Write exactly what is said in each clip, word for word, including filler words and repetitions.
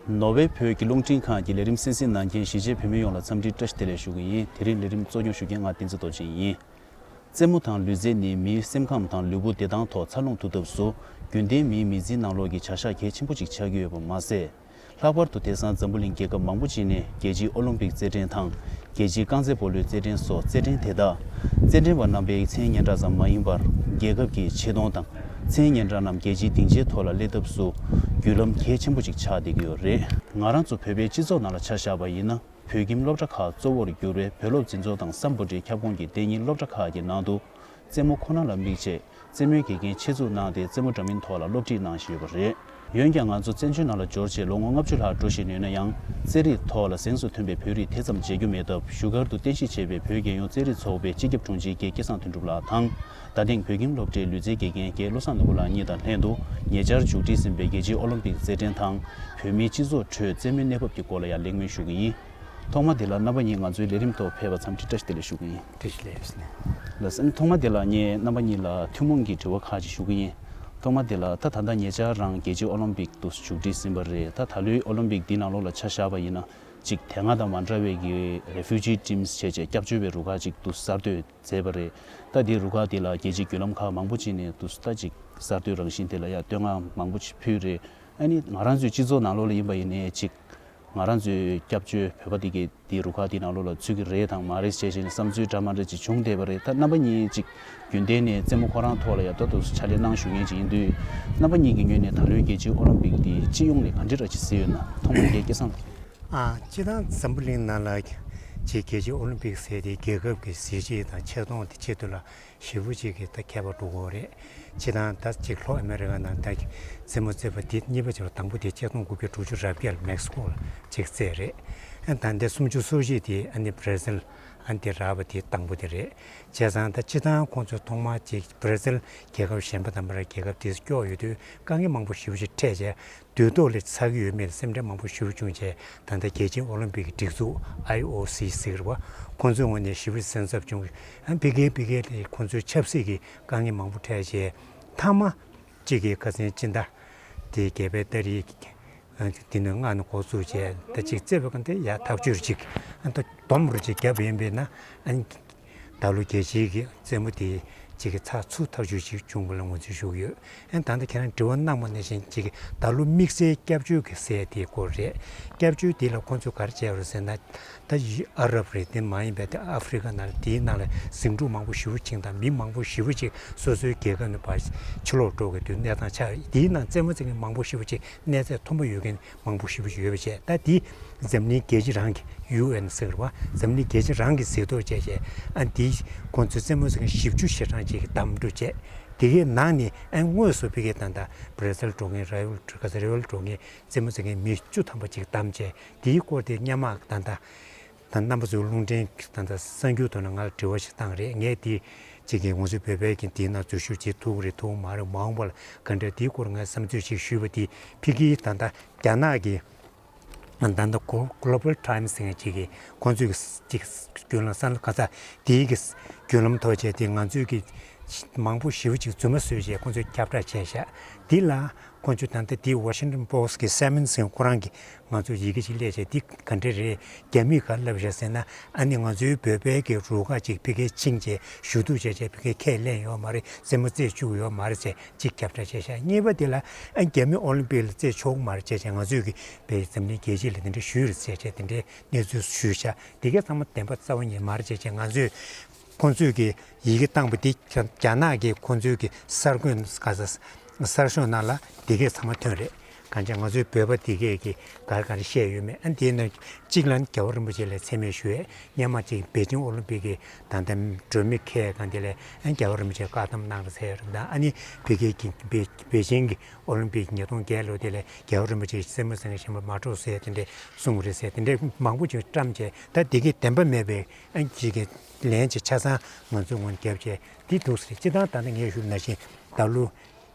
ནོར་ཝེ་བོད་ཀྱི་རླུང་འཕྲིན་ཁང་གི་ལས་རིམ་གསན་གཟིགས་གནང་མཁན་གཞིས་བྱེས་བོད་མི་ཡོངས་ལ་འཚམས་འདྲི་བཀྲ་ཤིས་བདེ་ལེགས་ཞུ་གི་ཡིན། དེ་རིང་ལས་རིམ་གཙོ་སྐྱོང་ཞུ་མཁན་ང་བསྟན་འཛིན་རྡོ་རྗེ་ཡིན། རྩེད་མོ་དང་ལུས་རྩལ་ནི་མིའི་སེམས་ཁམས་དང་ལུས་པོ་བདེ་ཐང་ཐོག་འཚར་ལོངས་ཐུབ་ཐབས་སུ་རྒྱུན་ལྡན་མིའི་མི་ཚེའི་ནང་ལོགས་ཀྱི་བྱ་གཞག་གལ་ཆེན་པོ་ཅིག་ཆགས་ཀྱི་ཡོད་པ་མ་ཟད། ལྷག་པར་དུ་དེང་སང་འཛམ་བུ་གླིང་རྒྱལ་ཁབ་མང་པོ་ཅིག་ནས་རྒྱལ་སྤྱིའི་ཨོ་ལིམ་པིག་རྩེད་འགྲན་དང་རྒྱལ་སྤྱིའི་རྐང་རྩེད་སྤོ་ལོའི་རྩེད་འགྲན་སོགས་རྩེད་འགྲན་དེ་དག་རྩེད་འགྲན་པ་རྣམ་པའི་མཚན་སྙན་གྲགས་ཙམ་མ་ཡིན་པར་རྒྱལ་ཁབ་ཀྱི་ཆེ་མཐོང་དང་མཚན་སྙན་གྲགས་རྣམས་རྒྱལ་སྤྱིའི་སྡིངས་ཆའི་ཐོག་ལ་སླེབས་ཐབས་སུ་བརྒྱུད་ལམ་གལ་ཆེན་པོ་ཅིག་ཆགས་བསྡད་ཀྱི་ཡོད་རེད། ང་རང་ཚོ་བོད་པའི་སྤྱི་ཚོགས་ནང་ལ་ཆ་བཞག་པ་ཡིན་ན། བོད་ཁྱིམ་སློབ་གྲྭ་ཁག་གཙོ་བོར་གྱུར་བའི་བོད་སློབ་འཛིན་ཚོགས་དང་སམ་བྷོ་ཊའི་ཁྱབ་ཁོངས་ཀྱི་གཏན་ཉིན་སློབ་གྲྭ་ཁག་གི་ནང་དུ་རྩེད་མོ་ཁོ་ན་ལ་དམིགས་བྱས་རྩེད་མོའི་དགེ་རྒན་ཆེད་འཛུགས་གནང་སྟེ་རྩེད་མོ་འདྲ་མིན་ཐོག་ལ་སློབ་ཁྲིད་གནང་བཞིན་ཡོད་པ་རེད། འོན་ཀྱང་ང་ཚོ་བཙན་བྱོལ་ནང་ལ་འབྱོར་རྗེས་ལོ་ངོ་ལྔ་བཅུ་ལྷག་འགྲོ་བཞིན་ཡོད་ན་ཡང་རྩེད་རིགས་ཐོག་ལ་གཟེངས་སུ་ཐོན་པའི་བོད་རིགས་དེ་ཙམ་མཇལ་རྒྱུ་མེད་སྟབས་བཞུགས་སྒར་དུ་རྟེན་གཞི་བྱས་པའི་བོད་རྒྱལ་ཡོངས་རྩེད་རིགས་ཚོགས་པའི་སྤྱི་ཁྱབ་དྲུང་ཆེ་རྒན་སྐལ་བཟང་དོན་གྲུབ་ལགས་དང་། རྡ་སྟེང་བོད་ཁྱིམ་སློབ་གྲྭའི་ལུས་རྩལ་དགེ་རྒན་རྒན་བློ་བཟང་ནོར་བུ་ལགས་གཉིས་དང་ལྷན་དུ་ཉེ་ཆར་མཇུག་སྒྲིལ་ཟིན་པའི་རྒྱལ་སྤྱིའི་ཨོ་ལིམ་པིག་རྩེད་འགྲན་དང་བོད་མིའི་སྤྱི་ཚོགས་ཁྲོད་རྩེད་མོའི་གནས་བབ་ཀྱི་སྐོར་ལ་ཡང་གླེང་མོལ་ཞུ་གི་ཡིན། ཐོག་མ་དེ་ལ་རྣམ་པ་གཉིས་ང་ཚོའི་ལས་རིམ་ཐོག་ཕེབས་པར་འཚམས་འདྲི་བཀྲ་ཤིས་བདེ་ལེགས་ཞུ་གི་ཡིན། བཀྲ་ཤིས་བདེ་ལེགས་ཞུ་གི་ཡིན། ལགས་སོ། ཐོག་མ་དེ་ལ་ངས་རྣམ་པ་གཉིས་ལ་ཐུན་མོང་གི་དྲི་བ་ཁག་ཅིག་ཞུ་གི་ཡིན། ཐོག་མ་དེ་ལ་ད་ད་ལྟ་ཉེ་ཆར་རང་རྒྱལ་སྤྱིའི་ཨོ་ལིམ་པིག་ཏུ་མཇུག་སྒྲིལ་ཟིན་པ་རེད། ད་ད་ལོའི་ཨོ་ལིམ་པིག་འདི་ནང་ལོགས་ལ་ཆ་བཞག་པ་ཡིན་ན་ཅིག་དེ་སྔ་དང་མ་འདྲ་བའི་གི་refugee teams་བྱས་བྱས་སྐྱབས་བཅོལ་བའི་རུ་ཁག་ཅིག་ཏུ་གསར་གཏོད་མཛད་པ་རེད། ད་འདི་རུ་ཁག་འདི་ལ་རྒྱལ་སྤྱིའི་བརྒྱུད་ལམ་ཁག་མང་པོ་ཅིག་ནས་ཏུ་ད་ཅིག་གསར་གཏོད་རང་བཞིན་དེ་ལ་ཡང་བསྟོད་བསྔགས་མང་པོ་ཅིག་ཕུལ་རེད། ཨ་ནི་ང་རང་ཚོའི་སྤྱི་ཚོགས་ནང་ལོགས་ལ་ཡིན་པ་ཡིན་ནའི་ཅིག་ང་རང་ཚོའི་སྐྱབས་བཅོལ་བོད་པ་འདི་གའི་འདི་རུ་ཁག་འདི་ནང་ལོགས་ལ་ཚུད་ཀྱི་རེད་དང་མ་རེད་ཅེས་བྱས་ནས་བསམ་ཚུལ་འདྲ་མ་འདྲ་ཅིག་བྱུང་བསྡད་པ་རེད། ད་རྣམ་པ་གཉིས་ཅིག་རྒྱུན་ལྡན་ནས་རྩེད་མོ་ཁོ་རང་ཐོག་ལ་ཡང་ད་དུང་ཕྱག་ལས་གནང་བཞུགས་མཁན་ཅིག་ཡིན་དུས། རྣམ་པ་གཉིས་ཀྱི་ངོས་ནས་ད་ལོའི་རྒྱལ་སྤྱིའི་ཨོ་ལིམ་པིག་འདི་སྤྱི་ཡོངས་ནས་ག་འདྲ་འདྲ་ཅིག་གཟིགས་ཡོད་ན། ཐོག་མར་རྒན་སྐལ་བཟང་ལགས། ཨ། སྤྱིར་བཏང་འཛམ་བུ་གླིང་ནང་ལ་ཅིག་རྒྱལ་སྤྱིའི་ཨོ་ལིམ་པིག་ཟེར་དེ་རྒྱལ་ཁབ་ཀྱི་གཟི་བརྗིད་དང་ཆེ་མཐོང་དེ་ཆེད་དུ་ལ་ཞེ་པོ་ཅིག་གི་ད་ཁྱད་པར་འགྲོ་གི་རེད། སྤྱིར་བཏང་ད་ཅིག་ལྷོ་ཨ་མེ་རི་ཀ་ནང་ད་རྩེད་མོ་རྩེ་བ་དེ་གཉིས་པ་ཅིག་ལ་དང་པོ་དེ་ཆིག་སྟོང་དགུ་བརྒྱ་དྲུག་ཅུ་རེ་བརྒྱད་ལ་མེག་སི་ཀོ་ལ་ཅིག་རྩེས་རེད། ཨ་ད་ལྟ་སུམ་ཅུ་སོ་བཞི་དེ་ཨ་ནི་བྷ་ར་ཟིལ་ཨ་ནི་དེ་རག་པ་དེ་དང་པོ་དེ་རེད། བྱས་ཙང་ད་སྤྱིར་བཏང་ཁོང་ཚོས་ཐོག་མར་ཅིག་བྷ་ར་ཟིལ་རྒྱལ་ཁབ་གཞན་པ་དང་བྷ་ར་རྒྱལ་ཁབ་དེ་སྐྱོར་ཡོང་དུས་དཀའ་ངལ་མང་པོ་ཞེ་པོ་ཅིག་འཕྲད་བྱས། འདུས་གཏོགས་ལས་ཚ་གི་ཡོད་མེད་ལ་སེམས་ཁྲལ་མང་པོ་ཞེ་པོ་བྱུང་བྱས། ད་ལྟ་རྒྱལ་སྤྱིའི་ཨོ་ལིམ་པིག་གི་སྒྲིག་འཛུགས་ཨའི་ཨོ་སི་ཟེར་གྱི་རེད་པ། ཁོང་ཚོའི་ངོས་ནས་ཞེ་པོ་སེམས་འཚབ་བྱུང་། ཨ་ཕ་གིར་ཕ་གིར་ལས་ཁོང་ཚོའི་ཆབ་སྲིད་ཀྱི་དཀའ་ངལ་མང་པོ་འཕྲད་བྱས། མཐའ་མ་གཅིག་གི་ཁ་སང་སྤྱི་ཟླ་དེ་བརྒྱད་པའི་ཏ་རིག་དེ་ནས་མངགས་ནས་འགོ་བཙུགས་བྱས། ད་ཅིག་རྩེད་པ་ག་འདྲ་ཡ་ཐག་ཆོད་ཅིག་ཨ་ད་སྡོམ་རུ་ཅིག་བརྒྱབ་ཡིན་པས་ན། ཨ་ད་ལོ་རྒྱལ་སྤྱིའི་གི་རྩེད་མོ་དེ་གཅིག་གི་ཚགས་ཚུད་ཐག་ཆོད་ཅིག་བྱུང་བ་ལ་ངོས་འཛིན་ཞུ་གི་ཡོད། ཨ་ད་ལྟ་ཁྱེད་རང་དྲི་བ་གནང་བ་ནང་བཞིན་གཅིག་གི་ད་ལོ་དམིགས་བསལ་སྐྱབས་བཅོལ་གྱི་ཟེར་དེའི་སྐོར་རེད། སྐྱབས་བཅོལ་དེ་ལ་ཁོང་ཚོས་ག་རེ་བྱས་པ་རེད་ཟེར་ན། ད་ཡི་ཨ་རབ་རེད། དེ་མ་ཡིན་པའི་དེ་ཨ་ཧྥི་རི་ཀ་ནང་ལ་དེའི་ནང་ལ་ཟིང་འཁྲུག་མང་པོ་ཞེ་པོ་ཕྱིན་དང་མི་མང་པོ་ཞེ་པོ་ཅིག་སོ་སོའི་རྒྱལ་ཁབ་ནས་ཕར་ཕྱིར་ལོག་འགྲོ་གི་དུས་གནས་སྟངས་ཆགས། དེའི་ནང་རྩེད་མོ་རྩེ་མཁན་མང་པོ་ཞེ་པོ་ཅིག་གནས་ཚད་མཐོན་པོ་ཡོད་མཁན་མང་པོ་ཞེ་པོ་ཅིག་ཡོད་པ་བྱས། ད་དེ་འཛམ་གླིང་རྒྱལ་སྤྱི་རང་གི་ཡུ་ཨེན་ཟེར་བ་འཛམ་གླིང་རྒྱལ་སྤྱི་རང་གི་གཟེངས་རྟགས་བྱས་བྱས། ཨ་དེ་ཁོང་ཚོས་རྩེད་མོ་རྩེ་མཁན་བཞི་བཅུ་ཞེ་གྲངས་ཅིག་གདམ་འགྲོ་བྱས། དེ་གའི་ནང་ནས་ཨ་དངོས་སུ་ཕ་གིར་ད་ལྟ་བྷ་ར་ཟིལ་འགྲོ་མཁན་ར་ཡུལ་ག་ས་ར་ཡུལ་འགྲོ་མཁན་རྩེད་མོ་རྩེ་མཁན་མི་བཅུ་ཐམ་པ་ཅིག་བདམས་བྱས། དེའི་སྐོར་དེ་སྔོན་མ་ད་ལྟ་ད་རྣམ་པ་ཚོའི་རླུང་འཕྲིན་ད་ལྟ་གསར་འགྱུར་ཐོག་ནས་ང་ལ་དྲི་བ་ཞིག་བཏང་རེད། ངས་དེ་གཅིག་གི་ང་ཚོའི་བོད་པའི་གི་དེའི་ནང་འཛུལ་ཞུགས་བྱེད་ཐུབ་ཀྱི་རེད་ཐུབ་ཀྱི་མ་རེད། མ་འོངས་པ་ལ་ག་འདྲ་དེའི་སྐོར་ངས་བསམ་ཚུལ་ཞིག་ཞུས་པ་དེ་ཕ་གིའི་ད་ལྟ་རྒྱ་ནག་གི་ད་ལྟ་Glo- Global Times་ཟེར་མཁན་ཅིག་གིས་ཁོང་ཚོའི་གི་ཅིག་བརྒྱུད་ལམ་གསར་ལམ་ག་ས་དེའི་གི་བརྒྱུད་ལམ་ཐོག་བྱས་ཏེ་ང་ཚོའི་གི་མང་པོ་ཞེ་པོ་ཅིག་རྫུན་མ་བཟོས་བྱས་ཁོང་ཚོས་ཁྱབ་བསྒྲགས་བྱས་ཤག་འདི་ལ་ཁོང་ཚོས་ད་ལྟ་དེའི་Washington Post་གི་Simon་ཟེར་མཁན་ཁོ་རང་གིས་ང་ཚོ་ཡི་གེ་ཅིག་སླེབས་བྱས་འདི་ག་འདྲ་རེད། རྒྱ་མིས་ག་རེ་ལབ་བཞག་ཟེར་ན། ཨ་ནི་ང་ཚོའི་བོད་པའི་གི་རུ་ཁག་ཅིག་ཕ་གིར་ཕྱིན་བྱས་ཞུ་གཏུག་བྱས་བྱས་ཕ་གིར་ཁས་ལེན་ཡོད་མ་རེད། རྩེད་མོ་རྩེ་བཅུག་ཡོད་མ་རེད་ཟེར་ཅིག་ཁྱབ་བསྒྲགས་བྱས་ཤག་གཉིས་པ་དེ་ལ་ཨ་རྒྱ་མི་ཨོ་ལིམ་པིག་ལ་རྩེ་ཆོག་མ་རེད་བྱས་བྱས་ང་ཚོས་གི་བའི་འཛམ་གླིང་རྒྱལ་སྤྱི་ལ་དེ་འདྲ་ཞུས་རེད་ཟེར་བྱས་དེ་འདྲའི་གནས་ཚུལ་ཞུས་ཤག་དེ་གའི་ཚང་མ་བདེན་པ་རྩ་བ་ཉིད་མ་རེད་བྱས་བྱས་ང་ཚོས་ཁོང་ཚོས་གི་ཡི་གེ་བཏང་པ་དེ་རྒྱ་རྒྱ་ནག་གི་ཁོང་ཚོའི་གི་གསར་འགོད་ག་ས་གསར་ཤོག་ནང་ལ་དེ་གས་ཚང་མ་ཐོན་རེད། གང་ཅི་ང་ཚོའི་བོད་པ་དེ་གས་ཀྱིས་ག་རེ་ག་རེ་བཤད་ཡོད་མེད། ཨ་དེའི་ནང་གཅིག་ལ་ནི་རྒྱལ་བ་རིན་པོ་ཆེ་ལ་མཚན་སྨད་ཞུ་ཡས། སྔོན་མ་ཅིག་པེ་ཅིང་ཨོ་ལིམ་པིག་གི་ད་ལྟ་སྒྲོན་མེ་ཁྱེར་གང་དེ་ལ་ཨ་རྒྱལ་བ་རིན་པོ་ཆེ་བཀའ་གདམས་གནང་རེད་ཟེར་ཡོད་རེད། ད་ཨ་ནི་བོད་ཀྱི་པེ་པེ་ཅིང་གི་ཨོ་ལིམ་པིག་ཉིས་སྟོང་བརྒྱད་ལོ་དེ་ལ་རྒྱལ་བ་རིན་པོ་ཆེ་རྩེད་མོ་རྩེ་མཁན་གཞན་པ་མ་འགྲོ་ཟེར་དེ་འདྲས་གསུངས་རེད་ཟེར། དེ་འདྲས་མང་པོ་ཅིག་བཀྲམ་བྱས། ད་དེ་གས་བདེན་པ་མེད་པའི་ཨ་ཅིག་གི་ལན་ཅིག་ཆ་ཚང་ང་ཚོའི་ངོས་ནས་བརྒྱབ་བྱས་དེ་འདུག་ཟེར། སྤྱིར་བཏང་ད་ལྟ་ངས་ཞུས་ནང་བཞིན་ད་ལོ་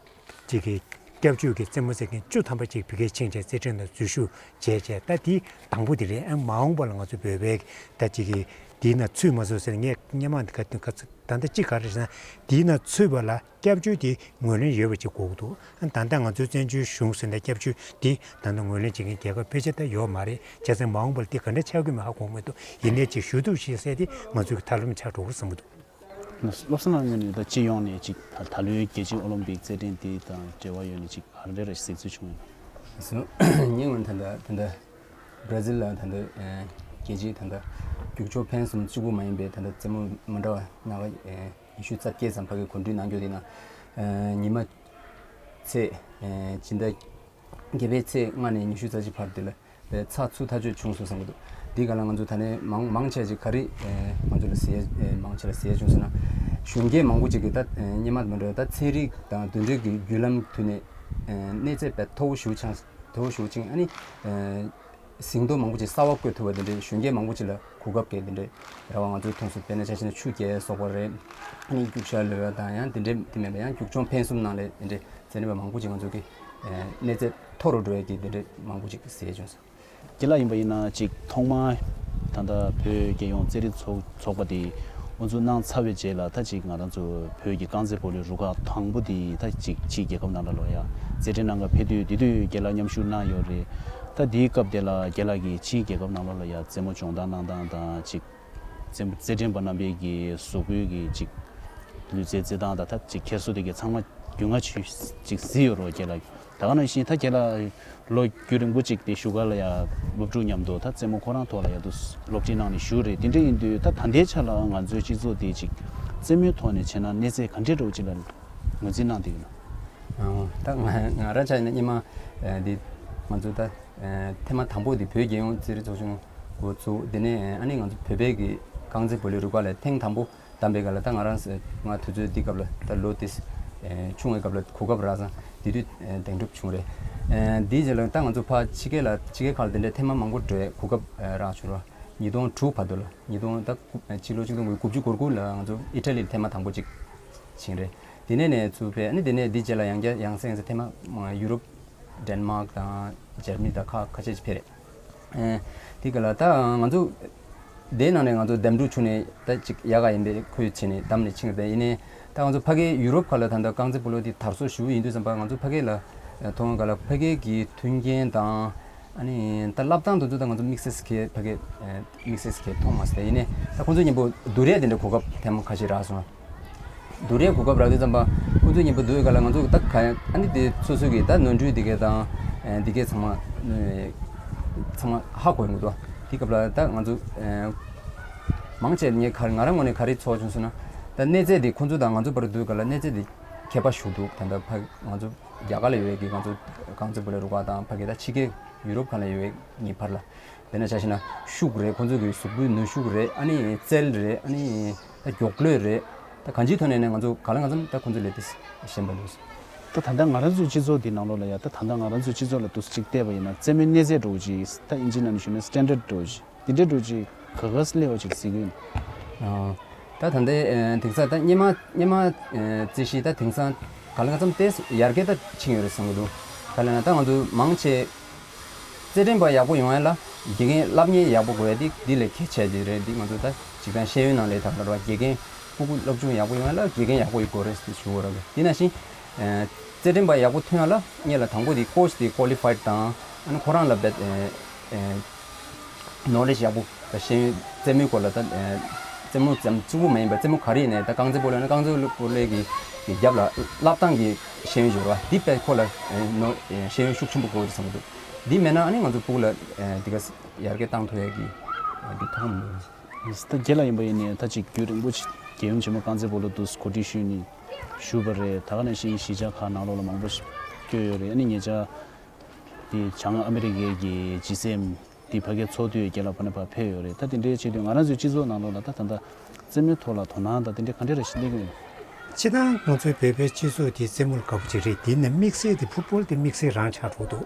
ཅིག་གི་སྐྱབས་བཅོལ་གྱི་རྩེད་མོ་རྩེ་མཁན་བཅུ་ཐམ་པ་ཅིག་ཕ་གིར་ཕྱིན་བྱས་རྩེད་འགྲན་ལ་འཛུལ་ཞུགས་བྱས་བྱས། ད་དེ་དང་པོ་དེ་རེད། ཨ་མ་འོངས་པ་ལ་ང་ཚོ་བོད་པའི་ད་ཅིག་གི་ དེའི་ནང་ཚུད་མ་སོང་ཟེར་ངས་སྔོན་མ་ག་དུས་ག་ཚོད་ད་ལྟ་གཅིག་ག་རེ་ཟེར་ན། དེའི་ནང་ཚུད་པ་ལ་སྐྱབས་བཅོལ་དེ་ངོས་ལེན་ཡོད་པ་ཅིག་དགོས་ཀྱི་འདུག་ཨ་ད་ལྟ་ང་ཚོའི་བཙན་བྱོལ་གཞུང་ཟེར་ན་སྐྱབས་བཅོལ་དེ་ད་ལྟ་ངོས་ལེན་བྱེད་མཁན་རྒྱལ་ཁབ་ཕལ་ཆེར་ད་ཡོད་མ་རེད། བྱས་ཙང་མ་འོངས་པར་དེ་ག་འདྲ་ཆགས་ཀྱི་མེད་ཧ་གོ་མི་འདུག་ཡིན་ནའི་ཅིག་ཞུ་གཏུག་ཞིག་བྱས་ཏེ་ང་ཚོའི་ཐབས་ལམ་ཆགས་འགྲོ་གི་རེད་བསམ་གྱི་འདུག་བློ་བཟང་ལགས་ངོས་ནས་ད་སྤྱི་ཡོངས་ནས་ཅིག་ད་ད་ལོའི་རྒྱལ་སྤྱིའི་ཨོ་ལིམ་པིག་རྩེད་འགྲན་འདི་དང་འབྲེལ་བ་ཡོད་ནས་ཅིག་ག་འདྲ་རེ་གཟིགས་ཚུལ་བྱུང་ཡོད་ན། ངའི་ངོས་ནས་ད་ལྟ་ད་ལྟ་བྷ་ར་ཟིལ་ལ་ད་ལྟ་རྒྱལ་སྤྱིའི་ད་ལྟ་རྒྱུག་ཆོག་འཕེན་གསུམ་གཅིག་པུ་མ་ཡིན་པའི་ད་ལྟ་རྩེད་མོ་མི་འདྲ་བ་སྣ་ཁ་ཉི་ཤུ་རྩ་བརྒྱད་ཙམ་ཕ་གི་གོ་སྒྲིག་གནང་རྒྱུ་དེ་ན་ཉི་མ་ཚེས་སྤྱི་ཟླ་བརྒྱད་པའི་ཚེས་ལྔ་ནས་ཉི་ཤུ་རྩ་གཅིག་བར་དེ་ལ་ཚགས་ཚུད་ཐག་ཆོད་བྱུང་སོང་བསམ་གྱི་འདུག་འདི་ག་ལ་ང་ཚོ་ད་ནས་མང་མང་ཆེ་ཅིག་ག་རེ་ང་ཚོ་ལ་ཟེར་མང་ཆེ་ལ་ཟེར་བྱུང་ཟེར་ན། གཞོན་སྐྱེས་མང་པོ་ཅིག་གིས་ད་སྔོན་མ་མི་འདྲ་ད་ཚན་རིག་དང་དེ་འདྲའི་གི་བརྒྱུད་ལམ་དུ་ནས་གནས་ཚད་དཔེ་མཐོ་བོ་ཞེ་པོ་ཆགས་མཐོ་བོ་ཞེ་པོ་ཅིག་ཨ་ནི་ཟིང་འདོད་མང་པོ་ཅིག་གསར་བ་བཀོད་ཐུབ་པ་དེ་འདྲའི་གཞོན་སྐྱེས་མང་པོ་ཅིག་ལ་གོ་སྐབས་སྐྱེལ་དེ་འདྲའི་རེ་བ་ང་ཚོའི་མཐོང་སོང་། དཔེར་ན་ཆ་བཞག་ན་ཆུ་རྐྱལ་སོགས་པ་རེད། ཨ་ནི་རྒྱུག་ཤར་ལོས་པ་དང་ཡང་དེ་འདྲའི་དེ་མིན་པ་ཡང་རྒྱུག་མཆོང་འཕེན་གསུམ་ནང་ལས་དེ་འདྲའི་རྩེད་འགྲན་པ་མང་པོ་ཅིག་ང་ཚོ་གི་གནས་ཚད་མཐོ་རུ་འགྲོ་ཡས་ཀྱི་དེ་འདྲའི་མང་པོ་ཅིག་ཟེར་བྱུང་སོང་། རྒན་ལགས་ཡིན་པ་ཡིན་ན་ཅིག་ཐོག་མར་ད་ལྟ་བོད་རྒྱལ་ཡོངས་རྩེད་རིགས་ཚོགས་ཚོགས་པ་དེ་དབུ་འཛུགས་གནང་ཚར་བའི་རྗེས་ལ་ད་ཅིག་ང་རང་ཚོ་བོད་ཀྱི་རྐང་རྩེད་སྤོ་ལོའི་རུ་ཁག་དང་པོ་དེ་ད་ཅིག་ཕྱིའི་རྒྱལ་ཁབ་ནང་ལ་ལོ་ཡ་རྩེད་འགྲན་གནང་ག་ཕེབས་དུས་དེ་དུས་རྒན་ལགས་མཉམ་ཞུགས་གནང་ཡོད་རེད། ད་དེའི་སྐབས་དེ་ལ་རྒན་ལགས་ཀྱིས་ཕྱིའི་རྒྱལ་ཁབ་ནང་ལོགས་ལ་ཡ་རྩེད་མོ་སྦྱོང་བརྡར་གནང་སྟངས་དང་ཅིག་རྩེད་རྩེད་འགྲན་པ་རྣམ་པའི་གི་གཟུགས་པོའི་གི་ཅིག་ལུས་རྩལ་རྩེད་སྟངས་དང་ད་ཅིག་འཁྱེར་སོ་དེ་གི་ཚང་མ་རྒྱུས་མངའ་ཆེ་ཅིག་གཟིགས་ཡོད་རེད་རྒན་ལགས། ད་ག་ནང་བཞིན་ད་རྒན་ལགས་ལོ་རྒྱུན་རིང་པོ་ཅིག་དེ་བཞུགས་སྒར་ལ་ཡ་སློབ་ཕྲུག་མཉམ་དུ་ད་རྩེད་མོ་ཁོ་རང་ཐོག་ལ་ཡ་དུ་སློབ་ཁྲིད་གནང་ནས་བཞུགས་རེད། དེ་འདྲ་ཡིན་དུས་ད་ད་ལྟའི་ཆ་ལ་ང་ཚོའི་སྤྱི་ཚོགས་དེ་ཅིག་རྩེད་མོའི་ཐོག་ནས་བྱས་ན་གནས་ཚད་ག་འདྲས་འདྲ་བོ་ཅིག་ལ་ངོས་འཛིན་གནང་བསྡད་ཡོད་ན། ཨང་། ད་ང་ང་རང་ཆ་ཡིན་ན་སྔོན་མ་ཨ་འདི་ང་ཚོ་ད་ཨ་ཐེངས་མ་དང་པོ་འདི་བོད་རྒྱལ་ཡོངས་རྩེད་རིགས་ཚོགས་ཆུང་འགོ་བཙུགས། དེ་ནས་ཨ་ནི་ང་ཚོ་བོད་པའི་གི་རྐང་རྩེད་སྤོ་ལོའི་རུ་ཁག་ལ་ཐེངས་དང་པོ་བདམས་པའི་སྐབས་ལ་ད་ང་རང་ང་དུས་ཚོད་འདི་སྐབས་ལ་ད་ལོ་དེ་ཨ་ཆུང་བའི་སྐབས་ལ་གོ་སྐབས་རག་ཙང་དེ་དུས་ཨ་གདན་འདྲེན་བྱུང་རེད། ཨ་འདིའི་རྗེས་ལ་ད་ང་ཚོ་ཕར་ཕྱི་རྒྱལ་ལ་ཕྱི་རྒྱལ་ཁག་ལ་དེ་འདྲའི་ཐེངས་མ་མང་པོ་འགྲོ་བའི་གོ་སྐབས་ཨ་རག་བྱུང་ར། ཉིས་སྟོང་དྲུག་བར་དུ་ལ་ཉིས་སྟོང་ད་ཕྱི་ལོ་ཆིག་སྟོང་དགུ་བཅུ་གོ་དགུ་ལ་ང་ཚོ་ཨི་ཊ་ལི་ལ་ཐེངས་མ་དང་པོ་གཅིག་ཕྱིན་རེད། དེ་ནས་ནས་ཚུར་ཕེབས་ཨ་ནི་དེ་ནས་འདི་རྗེས་ལ་ཡང་བསྐྱར་ཡང་སེ་ཡང་སེ་ཐེངས་མ་ཡུ་རོབ་ཌེན་མཱག་དང་འཇར་མ་ནི་དང་ཁག་ཁ་ཤས་ཤིག་ཕེབས་རེད། ཨ་དེ་ག་ལ་ད་ང་ཚོ་དེའི་ནང་ནས་ང་ཚོ་འདེམས་སྒྲུག་བྱུང་ནས་ད་ཅིག་ཡག་ག་ཡིན་པའི་ཁོས་བྱས་ནས་བདམས་ནས་ཕྱིན་པ་ཡིན་ནའི་ད་ང་ཚོ་ཕ་གིའི་ཡུ་རོབ་ཁག་ལ་ད་ལྟ་རྐང་རྩེད་སྤོ་ལོ་དེ་དར་སྲོལ་ཞེ་པོ་ཡིན་དུས་ཙམ་པ་ང་ཚོ་ཕ་གི་ལ་མཐོང་ག་ལ་ཕ་གི་གི་མཐུན་རྐྱེན་དང་ཨ་ནི་ད་བསླབ་སྟངས་དེ་ཚོ་ད་ང་ཚོ་དམིགས་བསལ་གྱི་ཕ་གི་དམིགས་བསལ་གྱི་མཐོང་མ་སོང་། ཡིན་ནའི་ད་ཁོང་ཚོ་མཉམ་པོ་བསྡུར་ཡས་དེ་འདྲ་གོ་སྐབས་ཐེངས་མ་ཁ་ཤས་རག་སོང་། བསྡུར་ཡས་གོ་སྐབས་རག་དུས་ཙམ་པ་ཁོང་ཚོ་མཉམ་པོ་བསྡུར་ཡས་སྐབས་ལ་ང་ཚོ་ད་ག་ཨ་ནི་དེ་སོ་སོ་གི་ད་ནོར་འཁྲུལ་དེ་གས་དང་དེ་གས་ཚང་མ་ཚང་མ་ཧ་གོ་ཡོང་གི་འདུག་དེ་སྐབས་ལ་ད་ང་ཚོ་མང་ཆེ་ངས་ག་ང་རང་ངོས་ནས་ག་རེ་ཚོར་བྱུང་ཟེར་ན། ད་གནས་ཚད་དེ་ཁོང་ཚོ་དང་ང་ཚོ་བར་བསྡུར་སྐབས་ལ་གནས་ཚད་དེ་ཁྱད་པར་ཞིག་འདུག་ད་ལྟ་ཕ་ང་ཚོ་རྒྱ་གར་ལ་ཡོད་པའི་གི་ང་ཚོ་རྐང་རྩེད་སྤོ་ལོའི་རུ་ཁག་དང་ཕ་གི་ད་ཕྱི་རྒྱལ་ཡུ་རོབ་ཁག་ལ་ཡོད་པའི་གཉིས་བར་ལ། དཔེར་ན་ཆ་བཞག་ན་ཤུགས་རེད། ཁོང་ཚོ་གི་གཟུགས་པོའི་ནུས་ཤུགས་རེད། ཨ་ནི་རྩལ་རེད། ཨ་ནི་ད་མགྱོགས་ལོས་རེད། ད་གང་ཅིའི་ཐོག་ནས་ནས་ང་ཚོ་གང་ལ་གང་འཚམ་ད་ཁོང་ཚོ་ལས་དེ་ཞན་པ་འདུག་ད་ད་ལྟ་ང་རང་ཚོའི་སྤྱི་ཚོགས་འདི་ནང་ལོགས་ལ་ཡ་ད་ད་ལྟ་ང་རང་ཚོའི་སྤྱི་ཚོགས་ལ་འདུག་སེ་ཅིག་བལྟས་པ་ཡིན་ན་རྩེད་མོའི་གནས་ཚད་འདྲ་བོ་ཅིག་ད་ཨིན་ཇི་ནང་ནས་ཞུས་ན་སི་ཊན་ཌར་ཌི་འདྲ་བོ་ཅིག་འདི་འདྲའི་འདྲ་བོ་ཅིག་ག་ག་སླེབས་པ་ཅིག་གཟིགས་ཀྱི་ཡོད། ད་ད་ལྟའི་དེང་སང་ད་སྔོན་མ་སྔོན་མ་རྩེད་གཞི་ད་དེང་སང་གང་ལ་གང་འཚམ་ཏོག་ཙམ་ཡར་རྒྱས་ད་ཕྱིན་ཡོད་རེད་བསམ་གྱི་འདུག་ག་ལ་ན་ད་ང་ཚོ་མང་ཆེ་རྩེད་འགྲན་པ་ཡག་པོ་ཡོང་ཡ་ལ་དགེ་རྒན་སློབ་གཉེར་ཡག་པོ་དགོས་ཡ་འདི་འདི་ལས་གལ་ཆེ་ཆེ་རེད། འདི་ང་ཚོ་ད་སྤྱིར་བཏང་ཤེས་ཡོན་ནང་ལས་ད་ག་རེ་བ་དགེ་རྒན་སྤུ་གུ་སློབ་སྦྱོང་ཡག་པོ་ཡོང་ཡ་ལ་དགེ་རྒན་ཡག་པོ་ཡོད་དགོས་རེད་ཟེར་ཞུ་བ་རེད། དེ་ནང་བཞིན་རྩེད་འགྲན་པ་ཡག་པོ་ཐོན་ཡ་ལ་སྔོན་ལ་དང་པོ་དེ་ཀོ་ཆི་དེ་ཀོ་ལི་ཕའི་ཌི་དང་ཨ་ནི་ཁོ་རང་ལ་བེད་ནོ་ལེ་ཇི་ཡག་པོ་ད་ཤེས་ཡོན་རྩེད་མོའི་སྐོར་ལ་ད་རྩེད་མོ་ཙམ་གཅིག་པུ་མ་ཡིན་པར་རྩེད་མོ་ག་རེ་ཡིན་ནའི་ད་རྐང་རྩེད་སྤོ་ལོ་ཡིན་ན་རྐང་རྩེད་སྤོ་ལོའི་གི་གི་རྒྱབ་ལ་བསླབ་སྟངས་ཀྱི་ཤེས་ཡོན་སྦྱོར་བ་འདི་དཔེ་ཁོ་ལ་ནོ་ཤེས་ཡོན་ཤུགས་ཆེན་པོ་དགོས་རེད་བསམ་གྱི་འདུག་འདི་མེད་ན་ཨ་ནི་ང་ཚོ་སྤུ་གུ་ལ་འདི་ག་ཡར་རྒྱས་བཏང་ཐུབ་ཡ་གི་འདི་མཐོང་མི་འདུག་ད་རྒན་ལགས་ཡིན་པ་ཡིན་ནའི་ད་ཅིག་རྒྱུན་རིང་པོ་ཅིག་རྒྱལ་ཡུམ་ཆེན་མོ་རྐང་རྩེད་སྤོ་ལོ་འདུག་གོ་སྒྲིག་ཞུས་ནས་བཞུགས་པ་རེད། ད་ག་ནང་བཞིན་གཞིས་ཆགས་ཁག་ནང་ལོགས་ལ་མང་པོ་ཞིག་བསྐྱོད་ཡོད་རེད། ཨ་ནི་ཉེ་ཆར་དེ་བྱང་ཨ་མི་རི་ཀའི་གི་ཇི་སེམ་དེ་ཕ་གིའི་ཚོགས་འདུ་རྒྱལ་ལ་ཕ་ནས་ཕར་ཕེབས་ཡོད་རེད། ད་དེ་འདྲའི་བྱེད་དུས་ང་རང་ཚོའི་སྤྱི་ཚོགས་ནང་ལོགས་ལ་ད་ད་ལྟ་རྩེད་མོའི་ཐོག་ལ་དོ་སྣང་དང་དེ་འདྲའི་ག་འདྲ་རེ་ཞིག་སླེབས་ཀྱི་ཡོད། སྤྱིར་བཏང་ང་ཚོའི་བོད་པའི་སྤྱི་ཚོགས་དེ་རྩེད་མོ་ལ་དགའ་པོ་ཅིག་རེད། དེ་ནི་དམིགས་བསལ་དེ་ཕུཊ་བོལ་དེ་དམིགས་བསལ་རང་ཆགས་འགྲོ་འདུག་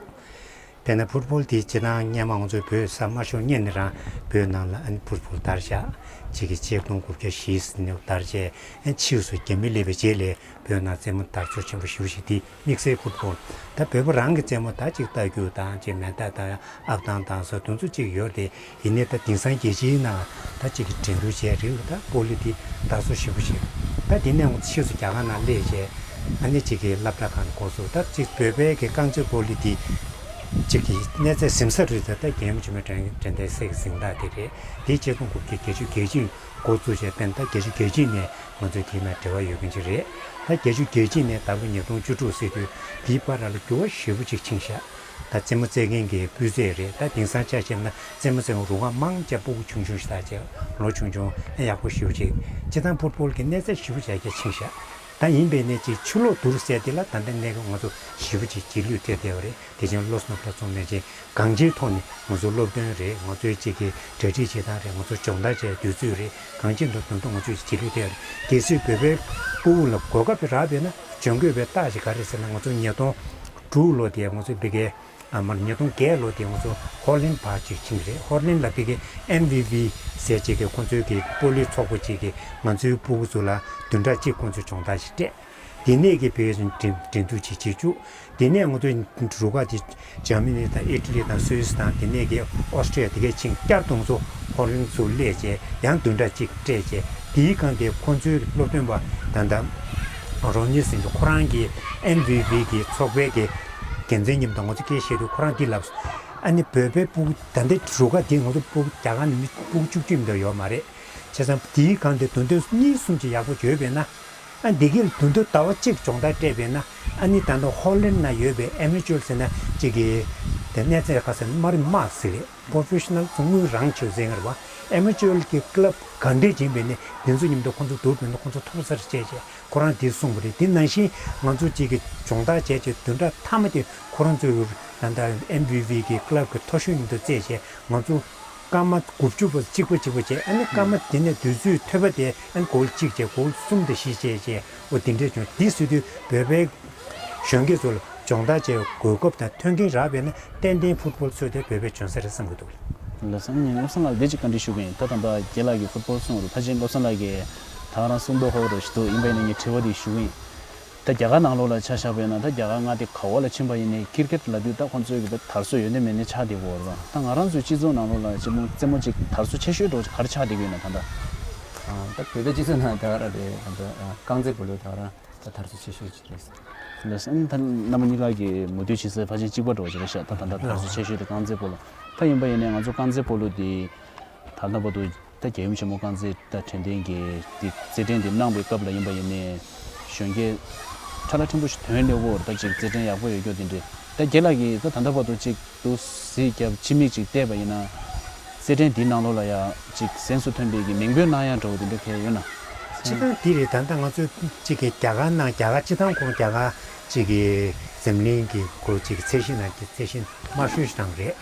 དཔེར་ན་ཕུཊ་བོལ་དེ་སྤྱིར་བཏང་སྔོན་མ་ང་ཚོའི་བོད་ས་དམར་ཤོག་རྙེད་ནས་རང་བོད་ནང་ལ་ཨ་ནི་ཕུཊ་བོལ་དར་ཤག་གཅིག་གི་ཆིག་སྟོང་དགུ་བརྒྱ་བཞི་ནས་དར་བྱས་ཨ་ནི་ཕྱིས་སུ་རྒྱ་མི་སླེབས་པའི་རྗེས་ལས་བོད་ནང་རྩེད་མོ་དར་ཚུལ་ཆེན་པོ་ཞེ་པོ་ཞིག་དེ་དམིགས་བསལ་ཕུཊ་བོལ། ད་བོད་པ་རང་གི་རྩེད་མོ་ད་གཅིག་རྟ་རྒྱུག་དང་གཅིག་མེ་མདའ་དང་ཨབ་ཐང་དང་སོགས་དེ་ཚོ་གཅིག་ཡོད་དེ། ཡིན་ནའི་ད་དེང་སང་རྒྱལ་སྤྱིའི་ནང་ད་གཅིག་གི་འགྲན་བསྡུར་བྱས་རིང་ལ་ད་བོ་ལི་དེ་དར་སྲོལ་ཞེ་པོ་ཞིག་ད་དེ་ནས་ཕྱིས་སུ་རྒྱ་གར་ནང་སླེབས་བྱས་ཨ་ནི་གཅིག་གི་སློབ་གྲྭ་ཁག་འགོ་ཚུགས། ད་གཅིག་བོད་པའི་གི་རྐང་རྩེད་བོ་ལི་དེ་གཅིག་གི་གནས་ཚད་ཟིན་ས་རེད། ད་ད་རྒྱལ་ཡུམ་ཆེན་མོའི་དྲན་དྲན་རྟེན་གཟེངས་རྟགས་དེ་རེད། དེ་ཆིག་སྟོང་དགུ་བརྒྱ་བརྒྱད་ཅུ་གྱ་གཅིག་འགོ་བཙུགས་བྱས་དཔེར་ན་ད་བརྒྱད་ཅུ་གྱ་གཅིག་ནས་ང་ཚོའི་དེའི་ནང་འབྲེལ་བ་ཡོད་མཁན་ཅིག་རེད། ད་བརྒྱད་ཅུ་གྱ་གཅིག་ནས་ད་ལོ་ཉིས་སྟོང་བཅུ་དྲུག་ཟེར་དུས་དེའི་བར་ལ་འགྱུར་བ་ཞེ་པོ་ཅིག་ཕྱིན་ཤག་ད་རྩེད་མོ་རྩེད་མཁན་གྱི་སྤུས་ཚད་རེད། ད་དེང་སང་ཆ་བཞག་ན་རྩེད་མོ་རྩེད་མཁན་རུ་ཁག་མང་ཆེ་སྤུ་གུ་ཆུང་ཆུང་ཞིག་ད་ཆེ་ལོ་ཆུང་ཆུང་ཨེ་ཡག་པོ་ཞེ་པོ་ཅིག་སྤྱིར་བཏང་ཕུཊ་བོལ་གྱི་གནས་ཚད་ཞེ་པོ་ཅིག་ཕྱིན་ཤག་ད་ཡིན་པས་ནས་ཅིག་ཕྱི་ལོགས་བསྡུར་ཟེར་དེ་ལ་ད་ལྟ་གནས་སྐབས་ང་ཚོ་ཞེ་པོ་ཅིག་རྗེས་ལུས་ཐེབས་བསྡད་པ་རེད། དེ་བཞིན་བློ་སེམས་སློབ་གྲྭ་ཚོགས་མི་ཅིག་གང་ཅིའི་ཐོག་ནས་ང་ཚོའི་སློབ་སྟོན་རེད། ང་ཚོའི་གཅིག་གི་གྲ་སྒྲིག་བྱེད་སྟངས་རེད། ང་ཚོ་སྦྱོང་བརྡར་བྱས་དུས་ཚོད་རེད། གང་ཅི་འདུག་དོན་དུ་ང་ཚོས་རྗེས་ལུས་ཐེབས་རེད། གལ་སྲིད་བོད་པའི་སྤུ་གུ་ལ་གོ་སྐབས་ཤིག་རག་པས་ན་སྦྱོང་དགོས་པའི་རྟགས་ཤིག་ག་རེ་ཟེར་ན་ང་ཚོ་ཉིས་སྟོང་དྲུག་ལོ་དེ་ང་ཚོའི་བི་གའི་ཨ་མར་ཉིས་སྟོང་བརྒྱད་ལོ་དེ་ང་ཚོ་ཧོ་ལན་བར་ཅིག་ཕྱིན་རེད། ཧོ་ལན་ལ་བི་གའི་ཨེམ་ཝི་ཝི་ཟེར་ཅིག་གི་ཁོང་ཚོའི་གི་སྤོ་ལོའི་ཚོགས་པ་ཅིག་གིས་ང་ཚོའི་སྤུ་གུ་ཚོ་ལ་བདུན་ཕྲག་གཅིག་ཁོང་ཚོས་སྦྱོང་བརྡར་ཞིག་སྤྲད། དེ་ནས་ཀྱི་བོད་ཀྱི་འགྲན་འགྲན་བསྡུར་ཅིག་བྱེད་བཅུག་དེ་ནས་ང་ཚོའི་རུ་ཁག་དེ་འཇར་མ་ནི་དང་ཨི་ཊ་ལི་དང་སུད་སི་དང་དེ་ནས་ཀྱི་ཨོ་སི་ཀྲི་ཡ་དེ་གས་ཕྱིན། བསྐྱར་དུ་ང་ཚོ་ཧོ་ལན་ཚུར་སླེབས་བྱས་ཡང་བདུན་ཕྲག་གཅིག་སྤྲད་བྱས་དེའི་སྒང་དེ་ཁོང་ཚོའི་སློབ་སྟོན་པ་ད་ལྟ་རོ་ནི་ཟེར་མཁན་ཁོ་རང་གི་ཨེམ་ཝི་ཝི་གི་ཚོགས་པའི་གི་འགན་འཛིན་མཉམ་དུ་ང་ཚོ་སྐད་བཤད་དུས་ཁོ་རང་འདི་ལབ་སོང་། ཨ་ནི་བོད་པའི་སྤུ་གུ་ད་ལྟའི་རུ་ཁག་འདི་ང་ཚོ་སྤུ་གུ་རྒྱ་གར་ནས་མི་སྤུ་གུ་བཅུ་གཅིག་མ་གཏོགས་ཡོད་མ་རེད། བྱས་ཙང་དེའི་སྒང་དེ་དོན་དོན་གཉིས་གསུམ་ཅིག་ཡག་པོ་བྱོས་པས་ན། ཨ་འདི་གིར་དུས་འདུག་ཟླ་བ་གཅིག་སྦྱོང་བརྡར་སྤྲད་པས་ན་ཨ་ནི་ད་ལྟ་ཧོ་ལན་ན་ཡོད་པའི་ཨེ་མེ་ཅོར་ཟེར་ན་གཅིག་གི་དེ་གནས་ཚད་ཁ་སང་མ་རིག་མ་ཟེར་རེད། པོ་རོ་ཕེ་ཤི་ནལ་ཚོ་དངུལ་རང་ཆེ་ཟེར་ངར་བ་ཨེ་མེ་ཅོར་གྱི་ཀི་ལབ་ག་འདྲས་ཡིན་པས་ནི་འདི་ཚོ་མཉམ་དུ་ཁོང་ཚོ་བསྡུར་བས་ན་ཁོང་ཚོ་ཐོབ་སར་བཅད་བྱས་ཁོ་རང་དེ་གསུངས་པ་རེད། དེ་ནང་བཞིན་ང་ཚོ་གཅིག་གི་སྦྱོང་བརྡར་བྱས་བྱས་བདུན་ཕྲག་མཐའ་མ་དེ་ཁོ་རང་ཚོའི་ད་ལྟ་ཨེམ་ཝི་ཝི་གི་ཀི་ལབ་གི་མཐོ་ཤོས་མཉམ་དུ་བཅད་བྱས་ང་ཚོ། སྐར་མ་དགུ་བཅུ་པོ་གཅིག་པ་གཅིག་པ་བྱས་ཨ་ནི་སྐར་མ་དེ་ནས་དུས་ཚོད་ཐོས་པ་དེ་ཨ་ནི་གོལ་གཅིག་བྱས་གོལ་གསུམ་དང་བཞི་བྱས་བྱས་འོ་དེ་འདྲས་བྱུང་། དེ་སྲིད་དུས་བོད་པའི་གཞོན་སྐྱེས་ཚོ་ལ་སྦྱོང་བརྡར་བྱས་གོ་སྐབས་དང་མཐུན་རྐྱེན་རག་པས་ན་ཏན་ཏན་ཕུཊ་བོལ་ཚོས་དེ་བོད་པའི་བྱོན་ས་རེད་བསམ་གྱི་འདུག་ལགས་སོ། ངས་བློ་བཟང་ལགས་འདི་ཅིག་བཀའ་འདྲི་ཞུ་གི་ཡིན། ད་ད་ལྟ་རྒན་ལགས་ཀྱིས་ཕུཊ་བོལ་གསུངས་རུ་ཕལ་ཆེར་བློ་བཟང་ལགས་ཀྱིས་ད་ག་རང་གསུངས་འདུག་ཧོ་རུ་ཞུ་འདུག་ཡིན་པ་ཡིན་ན་ངས་དྲི་བ་འདི་ཞུ་གི་ཡིན། ད་རྒྱ་གར་ནང་ལོགས་ལ་ཆ་བཞག་པ་ཡིན་ན་ད་རྒྱ་གར་མངའ་སྡེ་ག་བ་ལ་ཕྱིན་པ་ཡིན་ནའི་ཀིར་ཀེཊ་ལབ་དུས་ད་ཁོང་ཚོའི་གི་དར་སྲོལ་ཡོད་ནི་མེད་ནི་ཆགས་བསྡད་ཀྱི་ཡོད་རེད་པ། ད་ང་རང་ཚོའི་སྤྱི་ཚོགས་ནང་ལོགས་ལ་ཅི་མོ་རྩེད་མོ་ཅིག་དར་སྲོལ་ཆེ་ཤོས་འགྲོ་ག་རེ་ཆགས་བསྡད་ཀྱི་ཡོད་ན་ད་ལྟ། ཨ་ད་བོད་པའི་སྤྱི་ཚོགས་ནང་ད་ག་རང་རེད། ད་ལྟ་རྐང་རྩེད་སྤོ་ལོ་ད་ག་རང་ད་དར་སྲོལ་ཆེ་ཤོས་ཅིག་རེད། ལགས་སོ། ཨ་ནི་ད་རྣམ་པ་གཉིས་ཀ་གི་མོས་མཐུན་བྱེད་ས་ཕལ་ཆེར་གཅིག་པ་འགྲོ་གི་རེད་ཤག་ད་ད་ལྟ་དར་སྲོལ་ཆེ་ཤོས་དེ་རྐང་རྩེད་སྤོ་ལོ། ད་ཡིན་པ་ཡིན་ནའི་ང་ཚོ་རྐང་རྩེད་སྤོ་ལོ་དེ་ད་ལྟ་བར་དུ། ད་རྒྱལ་ཡུམ་ཆེན་མོ་རྐང་རྩེད་ད་དྲན་རྟེན་གྱི་འདི་རྩེད་འགྲན་འདི་གནང་བའི་སྐབས་ལ་ཡིན་པ་ཡིན་ནའི་གཞོན་སྐྱེས་ཁྲ་ལ་ཕྲན་བུ་ཞིག་ཐོན་སླེབས་ཀྱི་ཡོད་རེད། ད་ཅིག་རྩེད་འགྲན་ཡག་པོ་ཡོད་རྒྱུ་འདི་འདྲས་ད་རྒན་ལགས་ཀྱིས་ད་ད་ལྟ་བར་དུ་ཅིག་ཏུ་གཟིགས་རྒྱབ་ཕྱི་མིག་ཅིག་བལྟས་པ་ཡིན་ན་རྩེད་འགྲན་འདིའི་ནང་ལོགས་ལ་ཡ་ཅིག་གཟེངས་སུ་ཐོན་པའི་གི་མིང་འབོད་གནང་ཡ་འདྲ་བོ་འདི་འདྲ་གང་ཡོད་ན། སྤྱིར་བཏང་འདི་རེད། ད་ལྟ་ང་ཚོ་ཅིག་གི་རྒྱ་གར་ནང་རྒྱ་གར་སྤྱིར་བཏང་ཁོང་རྒྱ་གར་ཅིག་གི་འཛམ་གླིང་གི་སྐོར་ཅིག་གི་ཚད་གཞི་ནང་གི་ཚད་གཞི་དམའ་ཤོས་ཤིག་རང་རེད།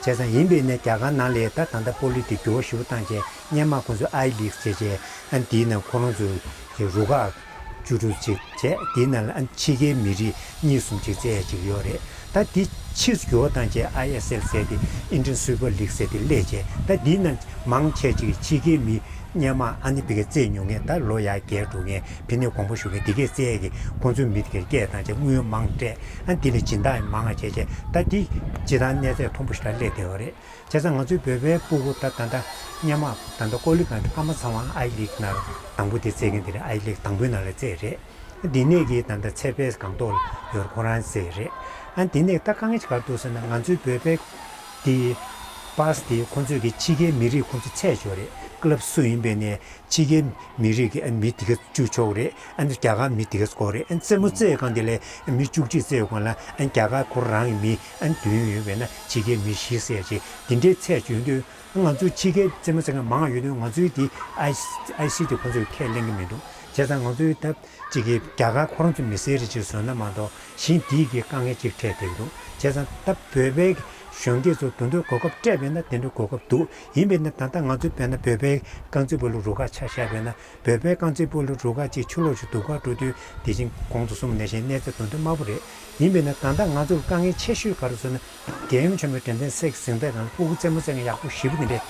བྱས་ཙང་ཡིན་པས་ནས་རྒྱ་གར་ནང་ལ་ད་ད་ལྟ་སྤོ་ལོ་དེ་འགྱུར་བ་ཞེ་པོ་བཏང་བྱས་སྔོན་མ་ཁོང་ཚོས་ཨའི་ལིག་བྱས་བྱས་ཨ་ནི་དེའི་ནང་ཁོ་རང་ཚོའི་རུ་ཁག་བཅུ་དྲུག་ཅིག་བྱས་དེའི་ནང་ལ་ཨ་ནི་ཕྱི་རྒྱལ་མི་རིགས་གཉིས་གསུམ་ཅིག་བཙལ་ཡ་ཅིག་ཡོད་རེད། ད་དེ་ཕྱིས་སུ་འགྱུར་བ་བཏང་བྱས་ཨའི་ཨེས་ཨེལ་ཟེར་དེ་ཨིན་ཌི་ཡན་སུ་པར་ལིག་ཟེར་དེ་སླེབས་བྱས་ད་དེའི་ནང་མང་ཆེ་ཅིག་ཕྱི་རྒྱལ་མི་སྔོན་མ་ཨ་ནི་ཕ་གིར་རྩེད་མྱོང་མཁན་ད་ལོ་ཡར་རྒས་འགྲོ་མཁན། ཕ་ནས་གོང་པོ་ཞུ་མཁན་དེ་གས་རྩེད་ཡས་ཀྱི་ཁོང་ཚོའི་མི་དེ་གས་སྐད་བཏང་བྱས་དངུལ་མང་སྤྲད་ཨ་དེ་ལས་སྦྱིན་བདག་ཡང་མང་ང་བྱས་བྱས་ད་དེ་སྤྱིར་བཏང་གནས་ཚད་མཐོན་པོ་ཞིག་ལ་སླེབས་བསྡད་པ་རེད། བྱས་ཙང་ང་ཚོའི་བོད་པའི་སྤུ་གུ་ད་ད་ལྟ་སྔོན་མ་ད་ལྟ་ཀོ་ལི་གངས་ཀྱི་ཕ་མ་ཚང་མ་ཨའི་ལིག་ནང་དང་པོ་དེ་རྩེད་མཁན་དེ་རེད། ཨའི་ལིག་དང་པོའི་ནང་ལ་རྩེད་རེད། འདི་ནས་ཀྱི་ད་ལྟ་ཚད་པའི་སྒང་ཐོག་ལ་ཡོད་ཁོ་རང་རྩེད་རེད། ཨ་འདི་ནས་ད་དཀའ་ངལ་ཅིག་ག་རེ་འདུག་ཟེར་ན་ང་ཚོའི་བོད་པའི་དེ་པཱས་དེ་ཁོང་ཚོས་ཀྱི་ཕྱི་རྒྱལ་མི་རིགས་ཁོང་ཚོ་ཚད་ཆོག་རེད། ཀི་ལབ་སུ་ཡིན་པའི་ནས། ཕྱི་རྒྱལ་མི་རིགས་ཀྱི་ཨ་མི་དེ་ག་བཅུ་ཆོག་རེད། ཨ་ནི་རྒྱ་གར་མི་དེ་ག་སྐོར་རེད། ཨ་ནི་རྩེད་མོ་རྩེད་སྒང་དེ་ལས་མི་བཅུ་གཅིག་རྩེད་སྒང་ལ་ཨ་ནི་རྒྱ་གར་ཁོ་རང་གི་མི་ཨ་ནི་བདུན་ཡོད་པས་ན་ཕྱི་རྒྱལ་མི་བཞི་རྩེད་ཅིག་དེ་འདྲའི་ཚད་བྱུང་དུས་ང་ཚོའི་ཕྱི་རྒྱལ་རྩེད་མོ་རྩེད་མཁན་མང་ཡོད་དུས་ང་ཚོའི་དེ་ཨའི་ཨའི་སི་དེ་ཁོ་ཚོས་ཁས་ལེན་གྱི་མི་འདུག་བྱས་ཙང་ང་ཚོའི་ད་ཅིག་གི་རྒྱ་གར་ཁོ་རང་ཚོ་མི་སེར་རེ་ཅིག་བཟོས་ན་མ་གཏོགས་གཞན་དེའི་གི་དཀའ་ངལ་ཅིག་འཕྲད་བསྡད་ཀྱི་འདུག་བྱས་ཙང་ད་བོད་པའི་ གཞོན་སྐྱེས་ཚོ་དེ་འདྲའི་གོ་སྐབས་སྤྲད་པས་ན་དེ་འདྲའི་གོ་སྐབས་འདུག་ཡིན་པས་ན་ད་ལྟ་ང་ཚོའི་བོད་ན་བོད་པའི་རྐང་རྩེད་སྤོ་ལོ་རུ་ཁག་ཆ་བཞག་པས་ན་བོད་པའི་རྐང་རྩེད་སྤོ་ལོ་རུ་ཁག་ཅིག་ཕྱི་ལོགས་སུ་སྡུག་ག་འགྲོ་དུས་དེ་བཞིན་གོང་དུ་གསུངས་པ་ནང་བཞིན་གནས་ཚད་དེ་འདྲ་དམའ་པོ་རེད། ཡིན་པས་ན་ད་ལྟ་ང་ཚོར་དཀའ་ངལ་ཆེ་ཤོས་ག་རེ་ཟེར་ན། རྒྱལ་ཡུམ་ཆེན་མོའི་དྲན་རྟེན་གཟེངས་གཟེངས་རྟགས་ནང་སྤུ་གུ་རྩེད་མོ་རྩེ་མཁན་ཡག་པོ་ཞེ་པོ་དེ་འདྲས་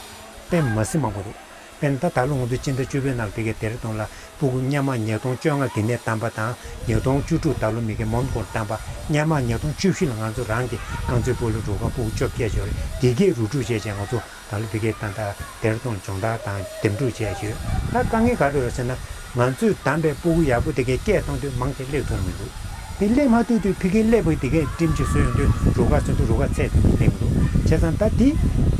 དཔེ་མི་སྲིད་མང་པོ་འདུག་དཔེར་ན་ད་ད་ལོ་ང་ཚོ་སྤྱི་ཟླ་བཅུ་པའི་ནང་ལ་ཕ་གིའི་ཌེ་ར་ཌུན་ལ་སྤུ་གུ་སྔོན་མ་ཉིས་སྟོང་བཅོ་ལྔ་དེ་ནས་བདམས་པ་དང་ཉིས་སྟོང་བཅུ་དྲུག་ད་ལོ་མ་གི་མོན་གྷོར་བདམས་པ། སྔོན་མ་ཉིས་སྟོང་བཅུ་བཞི་ལ་ང་ཚོ་རང་གི་རྐང་རྩེད་སྤོ་ལོ་རུ་ཁག་སྤུ་གུ་བཅོ་བརྒྱད་ཡོད་རེད། དེ་གས་རུ་སྒྲིག་བྱས་བྱས་ང་ཚོ་ད་ལོ་ཕ་གིའི་ད་ལྟ་ཌེ་ར་ཌུན་སྦྱོང་བརྡར་དང་འདེམས་སྒྲུག་བྱས་ཡོད། ད་དཀའ་ངལ་ག་རེ་ཡོད་ཟེར་ན། ང་ཚོས་བདམས་པའི་སྤུ་གུ་ཡག་པོ་དེ་གས་སྐད་གཏོང་དུས་མང་ཆེ་སླེབས་ཐུབ་མི་འདུག་དེ་སླེབས་མ་ཐུབ་དུས་ཕ་གིའི་སླེབས་པ་དེ་གས་ཊིམ་གཅིག་བཟོས་ཡོང་དུས་རུ་ཁག་བཟོས་དུས་རུ་ཁག་ཚད་དེ་སླེབས་མི་འདུག་བྱས་ཙང་ད་དེ་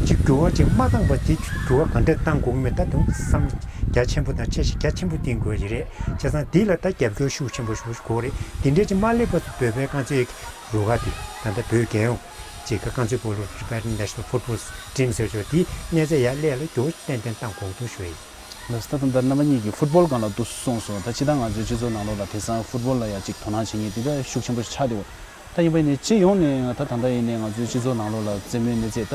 ཅིག་འགྱུར་བ་ཅིག་མ་བཏང་བར་དེ་འགྱུར་བ་ག་འདྲ་བཏང་དགོས་མེད་ད་དུང་བསམ་རྒྱ་ཆེན་པོ་དང་འཆར་གཞི་རྒྱ་ཆེན་པོ་བཏིང་དགོས་ཀྱི་རེད། བྱས་ཙང་དེ་ལ་ད་རྒྱབ་སྐྱོར་ཤུགས་ཆེན་པོ་ཞུ་དགོས་རེད། དེ་འདྲས་ཅིག་མ་སླེབས་པར་བོད་པའི་རྐང་རྩེད་རུ་ཁག་དེ་ད་ལྟ་བོད་རྒྱལ་ཡོངས་ཅིག་གི་རྐང་རྩེད་སྤོ་ལོ་Tibetan National Football Team་ཟེར་ཆོག་དེ་གནས་ཚད་ཡར་སླེབས་ལ་འགྱུར་བ་ཏན་ཏན་བཏང་དགོས་འདུག་ཞུ་ཡ་ཡིན། ལགས་སོ། ད་ད་ལྟ་རྣམ་པ་གཉིས་ཀྱིས་ཕུཊ་བོལ་སྒང་ལ་འདུག་གསུངས་སོང་། ད་སྤྱིར་བཏང་ང་ཚོའི་སྤྱི་ཚོགས་ནང་ལོགས་ལ་དེང་སང་ཕུཊ་བོལ་ལ་ཡ་ཅིག་དོ་སྣང་བྱེད་མཁན་དེ་འདྲ་ཤུགས་ཆེན་པོ་ཆགས་བསྡད་ཡོད། ད་ཡིན་པ་ཡིན་ནའི་སྤྱི་ཡོངས་ནས་ད་ད་ལྟ་ཡིན་ནའི་ང་ཚོའི་སྤྱི་ཚོགས་ནང་ལོགས་ལ་རྩེད་མོའི་གནས་ཚད་ད་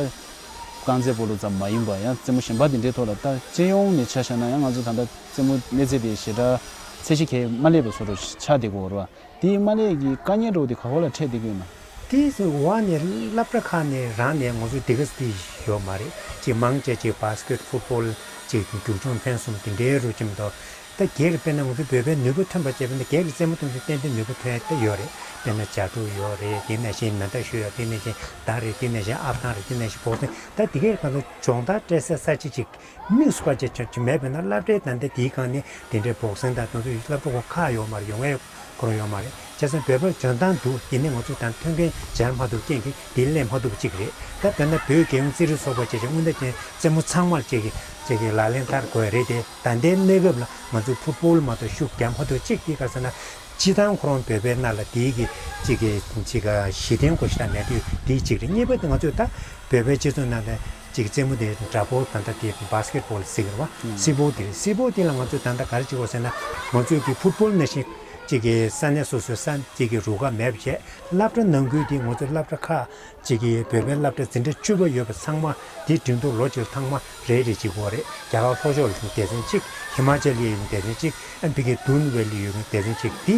རྐང་རྩེད་སྤོ་ལོ་ཙམ་མ་ཡིན་པ་ཡང་རྩེད་མོ་གཞན་པ་དེ་འདྲའི་ཐོག་ལ་ད་སྤྱི་ཡོངས་ནས་ཆ་བཞག་ན་ཡང་ང་ཚོ་ད་ལྟ་རྩེད་མོ་གནས་ཚད་དེ་ཞེ་དྲག་ཚད་གཞི་གས་མ་སླེབས་པ་བཟོ་འདྲ་ཆགས་བསྡད་ཀྱི་ཡོད་རེད་བ། དེའི་མ་སླེབས་ཀྱི་དཀའ་ངལ་འདྲ་བོ་དེ་ག་བ་ལ་འཕྲད་བསྡད་ཀྱི་ཡོད་ན། དེ་ཚོ་འོག་ནས་སློབ་གྲྭ་ཁག་ནས་རང་ནས་ང་ཚོ་དེ་ག་ཙམ་ཡོད་མ་རེད། ཅིག་མང་ཆེ་ཅིག་བྷ་སི་ཀེ་ཊི་ཕུཊ་བོལ་ཅིག་རྒྱུག་མཆོང་འཕེན་གསུམ་དེ་འདྲའི་རུ་ཅིག་མ་གཏོགས། ད་སྒེར་དཔེར་ན་ང་ཚོ་བོད་པའི་ནུས་པ་ཐོན་པ་བྱས་པ་ཡིན་ན་སྒེར་གྱི་རྩེད་མོ་ཐོན་ཚུལ་ཏན་ཏན་ནུས་པ་ཐོན་ཡ་ད་ཡོད་རེད། དཔེར་ན་ཇ་ཕྲུག་ཡོད་རེད། དེ་ནང་བཞིན་མེ་མདའ་གཞུ་ཡ། དེ་ནང་བཞིན་མདའ་རེད། དེ་ནང་བཞིན་ཨབ་ཐང་རེད། དེ་ནང་བཞིན་བོག་སིང་། ད་དེ་གའི་ཁ་ཚོ་སྦྱོང་བརྡར་སྤྲད་སའི་ས་ཆ་ཅིག་དམིགས་སུ་བཀར་བྱས་ཆ་ཅིག་མེད་པས་ན་སློབ་གྲྭའི་ད་ལྟ་དེའི་སྒང་ནས་དེ་འདྲའི་བོག་སིང་དང་དེ་ཚོ་སློབ་གྲྭ་ཁག་ཡོད་མ་རེད། ཡོང་ཡ་ཁོ་རང་ཡོད་མ་རེད། བྱས་ཙང་བོད་པར་འཇོན་ཐང་འདུག་ཡིན་ནའི་ང་ཚོ་ད་མཐུན་རྐྱེན་སྦྱར་མ་ཐུབ་རྐྱེན་གྱིས་དེ་སླེབས་མ་ཐུབ་པ་ཅིག་རེད། ད་དཔེར་ན་བོད་རྒྱལ་ཡོངས་རྩེད་རིགས་ཚོགས་པ་བཅས་ཀྱི་སྔོན་བརྡ་ཅན་རྩེད་མོ་ཚང་མར་བཅས་ཀྱི་བཅས་ཀྱི་ལག་ལེན་བསྟར་དགོས་རེད་དེ། ད་ལྟའི་གནས་སྐབས་ལ་ང་ཚོས་ཕུཊ་བོལ་མ་གཏོགས་ཤུགས་རྒྱག་མ་ཐུབ་ཅིག་དེ་ག་ཟེར་ན། སྤྱིར་བཏང་ཁོ་རང་བོད་པའི་ནང་ལ་དེའི་གི་ཅིག་གི་ཅིག་ག་གཞི་རྟེན་གོ་ཞིག་ད་མེད་དུས་དེའི་གཅིག་རེད། གཉིས་པ་དེ་ང་ཚོས་ད་བོད་པའི་སྤྱི་ཚོགས་ནང་ལ་ཅིག་རྩེད་མོ་དེ་འདྲ་པོ་ད་ལྟ་དེ་བྷ་སི་ཀེ་ཊི་བོལ་ཟེར་གི་རེད་བ། སི་པོ་དེ་རེད། སི་པོ་དེ་ལ་ང་ཚོས་ད་ལྟ་ག་རེ་བྱེད་དགོས་ཟེར་ན། ང་ཚོས་ཀྱི་ཕུཊ་བོལ་ནང་བཞིན་ཅིག་གི་ས་གནས་སོ་སོའི་ས་ཅིག་གི་རུ་ཁག་མེད་པ་བྱས། སློབ་གྲྭ་ནང་ཁུལ་དེ་ང་ཚོའི་སློབ་གྲྭ་ཁག་ཅིག་གི་བོད་པའི་སློབ་གྲྭ་འཛིན་གྲྭ་བཅུ་པ་ཡོད་པ་ཚང་མ་དེ་འགྲན་བསྡུར་ལོ་གཅིག་ལ་ཐེངས་མ་རེ་རེ་བྱེད་དགོས་རེད། རྒྱ་གར་ལྷོ་ཕྱོགས་ལ་ཡོད་ན་སྡེ་ཚན་གཅིག་ཧི་མ་ཅལ་ལ་ཡོད་ན་སྡེ་ཚན་གཅིག་ཨ་ཕ་གི་དུན་ཝེ་ལི་ཡོད་ན་སྡེ་ཚན་གཅིག་དེ་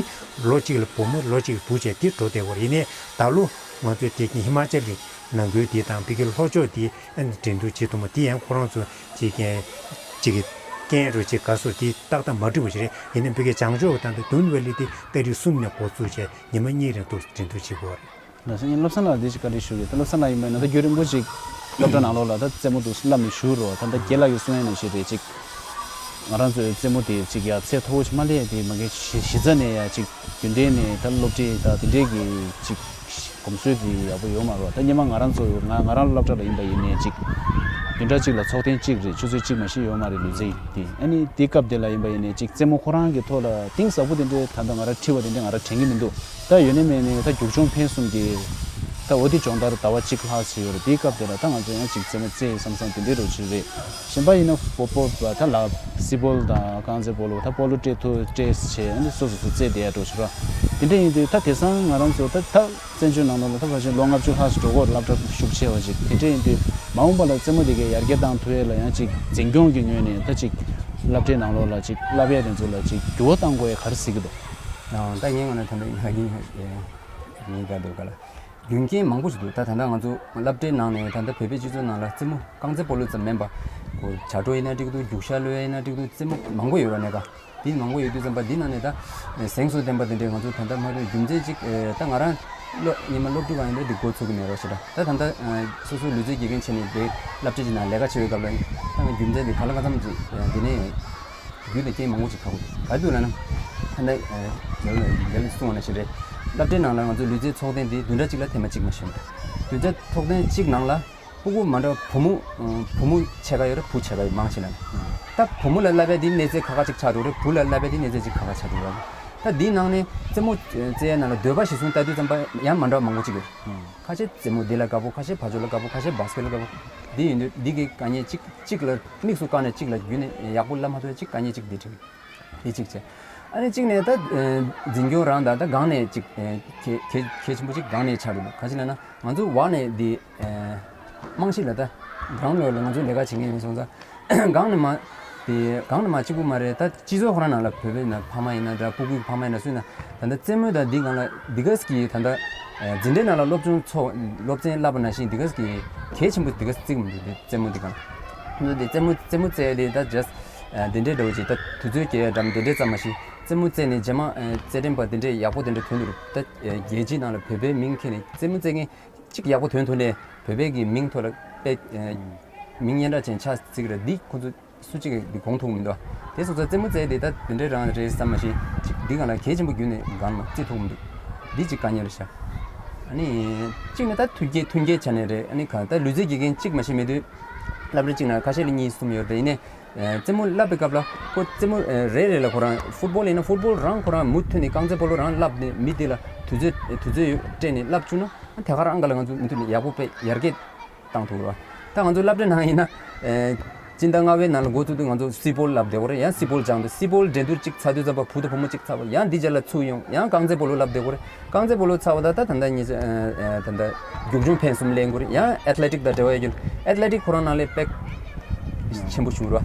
ལོ་གཅིག་ལ་བུ་མོ་ལོ་གཅིག་ལ་བུ་བྱས་དེ་འགྲོ་བསྡད་དགོས་རེད། ཡིན་ནའི་ད་ལོ་ང་ཚོས་དེ་ཧི་མ་ཅལ་གྱི་ནང་ཁུལ་དེ་དང་ཕ་གི་ལྷོ་ཕྱོགས་དེ་ཨ་ནི་འགྲན་བསྡུར་བྱེད་ཐུབ་མ་དེ་ཡང་ཁོ་རང་ཚོ་ཅིག་གི་ཅིག་གི་རྐྱེན་རུ་ཅིག་ག་སོ་དེ་ཏག་ཏག་མ་འགྲིག་པ་ཞིག་རེད། ཡིན་ནའི་ཕ་གི་བྱང་ཕྱོགས་ཀྱི་ད་ལྟ་དུན་ཝེ་ལི་དེ་ཏ་རིག་གསུམ་ནས་འགོ་བཙུགས་བྱས་ཉི་མ་གཉིས་རིང་འདུག་འགྲན་བསྡུར་བྱེད་དགོས་རེད། ལགས་སོ། ངས་བློ་བཟང་ལགས་འདི་ཞིག་བཀའ་འདྲི་ཞུ་གི། ད་བློ་བཟང་ལགས་ཡིན་པ་ཡིན་ན་ད་རྒྱུན་རིང་པོ་ཅིག་སློབ་གྲྭ་ནང་ལོགས་ལ་ད་རྩེད་མོ་འདུག་བསླབ་ནས་བཞུགས་རོགས། ད་ད་རྒན་ལགས་ཀྱིས་གསུང་ཡ་ནང་བཞིན་རེད། ཅིག་ང་རང་ཚོའི་རྩེད་མོ་དེ་ཅིག་ཡ་ཚད་མཐོ་པོ་ཅིག་མ་སླེབས་དེ་མ་གི་གཞི་གཞི་རྩ་ནས་ཡ་ཅིག་རྒྱུན་ལྡན་ནས་ད་སློབ་ཁྲིད་ད་དེ་འདྲས་ཀྱི་ཅིག་གོམས་སྲོལ་དེ་ཡག་པོ་ཡོད་མ་རེད་བ། ད་སྔོན་མ་ང་རང་ཚོ་ང་ང་རང་སློབ་གྲྭ་ལ་ཡིན་པ་ཡིན་ནའི་ཅིག་བདུན་ཕྲག་གཅིག་ལ་ཚོགས་ཐེངས་གཅིག་རེད། ཆུ་ཚོད་གཅིག་མ་གཏོགས་ཡོད་མ་རེད་ལུས་རྩལ་དེ། ཨ་ནི་དེ་སྐབས་དེ་ལ་ཡིན་པ་ཡིན་ནའི་ཅིག་རྩེད་མོ་ཁོ་རང་གི་ཐོག་ལ་གཏིང་ཟབ་པོ་དེ་འདྲའི་ད་ལྟ་ང་རང་ཁྲིད་པ་དེ་འདྲའི་ང་རང་དྲན་གྱི་མི་འདུག་ད་ཡོད་ནའི་མེད་ནའི་ད་རྒྱུག་མཆོང་འཕེན་གསུམ་གྱི་ད་འོ་དེ་སྦྱོང་བརྡར་ཟླ་བ་གཅིག་ལྷག་ཙམ་ཡོད་རེད། དེའི་སྐབས་དེ་ལ་ད་ང་ཚོ་ཡང་ཅིག་རྩེད་མོ་རྩེ་བསམ་བསམ་དེ་འདྲའི་འདྲ་བོ་ཅིག་རེད། གཞན་པ་ཡིན་ན་སྤོ་སྤོ་ད་ལ་སི་པོལ་དང་རྐང་རྩེད་སྤོ་ལོ་ད་སྤོ་ལོ་སྤྲད་ཐུབ་སྤྲད་བྱས་ཨ་ནི་སོ་སོ་སོ་རྩེད་བསྡད་ཡ་འདྲ་བོ་ཅིག་ར། དེ་འདྲ་ཡིན་དུས་ད་དེང་སང་ང་རང་ཚོ་ད་ད་བཙན་བྱོལ་ནང་ལོགས་ལ་ད་ཕལ་ཆེར་ལོ་ལྔ་བཅུ་ལྷག་ཙམ་འགྲོ་གི་ཡོད་རེད། སློབ་གྲྭ་ཤུགས་ཆེ་བ་ཅིག་དེ་འདྲ་ཡིན་དུས་མ་འོངས་པ་ལ་རྩེད་མོ་དེ་གའི་ཡར་རྒྱས་བཏང་ཐུབ་ཡ་ལ་ཡང་ཅིག་འཛིན་སྐྱོང་གི་ངོས་ནས་ད་ཅིག་སློབ་གྲྭའི་ནང་ལོགས་ལ་ཅིག་བསླབ་ཡ་དེ་ཚོ་ལ་ཅིག་འགྱུར་བ་གཏང་དགོས་ཡ་ག་རེ་གཟིགས་ཀྱི་འདུག་ཨང་། ད་ངའི་ངོས་ནས་ད་ལྟ་ཡིན་ཡིན་ཡིན་ད་འདུག་ག་ལ། རྒྱུ་རྐྱེན་མང་པོ་ཞིག་འདུག་ད་ད་ལྟ་ང་ཚོ་སློབ་གྲྭའི་ནང་ནས་ད་ལྟ་བོད་པའི་སྤྱི་ཚོགས་ནང་ལ་རྩེད་མོ་རྐང་རྩེད་སྤོ་ལོ་ཙམ་མིན་པ། ཁོ་བྱ་སྒྲོ་ཡིན་ན་འགྲིག་འདུག་རྒྱུག་ཤར་གློད་ཡིན་ན་འགྲིག་འདུག་རྩེད་མོ་མང་པོ་ཡོད་ར་གནས་ཀ། དེ་མང་པོ་ཡོད་དུས་ཙམ་པ་འདི་ནང་ནས་ད་གཟེངས་སུ་ལྡན་པ་དེ་འདྲའི་ང་ཚོ་ད་ལྟ་མ་གཏོགས་རྒྱུ་མཚན་གཅིག་ད་ང་རང་སློབ་ཉི་མ་སློབ་ཕྲུག་གང་ཡིན་ན་འདི་འགོ་ཚུགས་ཀྱི་མེད་རོགས་ཞེ་དྲག་ད་ད་ལྟ་སོ་སོའི་ལུས་རྩལ་དགེ་རྒན་བྱས་ནས་དེ་སློབ་གྲྭ་ཅིག་ནང་ལས་ཀ་བྱེད་པའི་སྐབས་ལ་ད་ང་རྒྱུ་མཚན་འདི་ག་ལ་གང་འཚམ་ཅིག་འདི་ནས་རྒྱུ་དང་རྐྱེན་མང་པོ་ཅིག་ཁག་པོ་འདུག་ག་དུས་ལ་ན་ད་ལྟ་རྒན་ལགས་གསུངས་པ་ནང་བཞིན་རེད། སློབ་གྲྭའི་ནང་ལ་ང་ཚོའི་ལུས་རྩལ་ཚོགས་ཐེངས་འདི་བདུན་ཕྲག་གཅིག་ལ་ཐེངས་མ་གཅིག་མ་ཞིག་རེད། བདུན་ཕྲག་ཚོགས་ཐེངས་གཅིག་ནང་ལ། སྤུ་གུ་མ་འདྲ་བ་བུ་མོ་ཨ་བུ་མོ་ཕྱེད་ཀ་ཡོད་རེད། བུ་ཕྱེད་ཀ་ཡོད། མང་ཆེ་ལ་ནི། ད་བུ་མོ་ལ་བསླབ་པའི་དེ་གནས་ཚད་ཁག་ཁག་ཅིག་ཆགས་འགྲོ་རེད། བུ་ལ་བསླབ་པའི་དེ་གནས་ཚད་ཅིག་ཁག་ཁག་ཆགས་འགྲོ་རེད། ད་འདིའི་ནང་ནས་རྩེད་མོ་རྩེ་ཡའི་ནང་ལ་འདོད་པ་གཞིར་བཟུང་ལྟ་དུས་ཙམ་པ་ཡང་མ་འདྲ་བ་མང་པོ་ཅིག་ཡོད། ཁ་ཤས་རྩེད་མོ་འདི་ལ་དགའ་པོ། ཁ་ཤས་བ་ཅོ་ལ་དགའ་པོ། ཁ་ཤས་བྷ་སི་ཀེ་ལ་དགའ་པོ། འདི་ཡིན་དུས་འདི་གི་དཀའ་ངལ་གཅིག་གཅིག་ལ་དམིགས་སུ་བཀར་ནས་གཅིག་ལ་བརྒྱུད་ནས་ཡག་པོ་བསླབ་མ་ཐུབ་ཡ་གཅིག་དཀའ་ངལ་གཅིག་འདི་འཕྲད། དེ་གཅིག་བྱས། ཨ་ནི་གཅིག་ནས་ད་འཛིན་སྐྱོང་རང་དང་ད་སྒང་ནས་གཅིག་གལ་གལ་ཆེན་པོ་གཅིག་སྒང་ནས་ཆགས་འདུག་ག་ཅི་ལབ་ན་ང་ཚོ་འོག་ནས་འདི་རྨང་གཞི་ལ་ད་གྲང་ལོ་ལ་ང་ཚོ་ལས་ཀ་བྱེད་མཁན་ཡིན་སོང་ཙང་སྒང་ནས་མ་དེ་སྒང་ནས་མ་གཅིག་པུ་མ་རེད། ད་སྤྱི་ཚོགས་ཁོ་རང་ནང་ལ་བོད་པའི་ནང་ཕ་མ་ཡིན་ན་འདྲ་སྤུ་གུའི་ཕ་མ་ཡིན་ན་སུ་ཡིན་ན་ད་ལྟ་རྩེད་མོ་དང་འདི་སྒང་ལ་འདི་ག་ཟིག་གི་ད་ལྟ་འཛིན་གྲྭའི་ནང་ལ་སློབ་སྦྱོང་ཚོགས་སློབ་ཚན་བསླབ་པ་ནང་བཞིན་འདི་ག་ཟིག་གི་གལ་ཆེན་པོ་འདི་ག་ཟིག་བརྩི་གི་མི་འདུག་དེ་རྩེད་མོ་འདི་སྒང་ལ་ཁོང་ཚོ་དེ་རྩེད་མོ་རྩེད་མོ་རྩེ་དེ་ད་just དེ་འདྲའི་འདྲ་བོ་ཅིག་ད་དུས་ཚོད་སྐྱེལ་ཡ་འདྲ་མ་དེ་འདྲའི་ཙམ་མ་ཞིག་རྩེད་མོ་རྩེ་ནས་རྗེས་མ་རྩེད་འགྲན་པ་དེ་འདྲའི་ཡག་པོ་དེ་འདྲ་ཐོན་འདུག་ད་རྒྱལ་སྤྱིའི་ནང་ལ་བོད་པའི་མིང་འཁྱེར་ནས་རྩེད་མོ་རྩེ་མཁན་གཅིག་ཡག་པོ་ཐོན་ཐུབ་ནས་བོད་པའི་གི་མིང་ཐོག་ལ་དཔེ་མིང་སྙན་གྲགས་ཅན་ཆགས་སྲིད་ཀྱི་རེད། འདི་ཁོང་ཚོ་སུ་གཅིག་གིས་འདི་དགོངས་ཐུབ་མི་འདུག་དེ་སོང་ཙང་རྩེད་མོ་རྩེ་དེ་ད་དེ་འདྲའི་རང་རེད་བསམ་མ་ཤེས་ཅིག་འདི་སྒང་ལ་གལ་ཆེན་པོ་བརྒྱུད་ནས་སྒང་ལ་བརྩི་ཐུབ་མི་འདུག་འདི་གཅིག་དཀའ་ངལ་རེད་ཤག་ཨ་ནི་གཅིག་ནི་ད་མཐུན་རྐྱེན་མཐུན་རྐྱེན་ཆ་ནས་རེད། ཨ་ནི་གང་ལྟར་ལུས་རྩལ་དགེ་རྒན་གཅིག་མ་ཤེས་མེད་དུས་སློབ་གྲྭ་གཅིག་ནང་ཁ་ཤས་ལ་གཉིས་གསུམ་ཡོད་རེད། ཡིན་ནའི་རྩེད་མོ་བསླབ་པའི་སྐབས་ལ་ཁོ་རྩེད་མོ་རེ་རེ་ལ་ཁོ་རང་ཕུཊ་བོལ་ཡིན་ན་ཕུཊ་བོལ་རང་ཁོ་རང་མུ་མཐུད་ནས་རྐང་རྩེད་སྤོ་ལོ་རང་བསླབ་ནས་མི་དེ་ལ་དུས་ཚོད་དུས་ཚོད་སྤྲད་ནས་བསླབ་བཅུག་ན་ཨ་དེ་ག་རང་ག་ལ་ང་ཚོ་མུ་མཐུད་ནས་ཡག་པོ་དཔེ་ཡར་རྒྱས་བཏང་ཐུབ་རེད། ད་ང་ཚོ་སློབ་གྲྭའི་ནང་ཡིན་ན་སྤྱི་ཟླ་ལྔ་པའི་ནང་ལ་འགོ་བཙུགས་དུས་ང་ཚོ་སི་པོལ་བསླབ་བསྡད་ཡོད་རེད། ཡང་སི་པོལ་སྦྱངས་དུས་སི་པོལ་འགྲན་བསྡུར་གཅིག་ཚར་དུས་ཙམ་པ་བུ་དང་བུ་མོ་གཅིག་ཚར་བ་ཡང་འདི་རྗེས་ལ་ཚུགས་ཡོང་ཡང་རྐང་རྩེད་སྤོ་ལོ་བསླབ་བསྡད་ཡོད་རེད། རྐང་རྩེད་སྤོ་ལོ་ཚར་བ་ད་ད་ད་ལྟ་ཉི་ཤུ་ད་ལྟ་རྒྱུག་མཆོང་འཕེན་གསུམ་ལེན་དགོས་རེད། ཡང་ཨེཐ་ལེ་ཊིག་དང་འབྲེལ་བ་ཡོད་རྒྱུ་ཨེཐ་ལེ་ཊིག་ཁོ་རང་ནང་ལས་དཔེ་ཆེན་པོ་བྱུང་ར་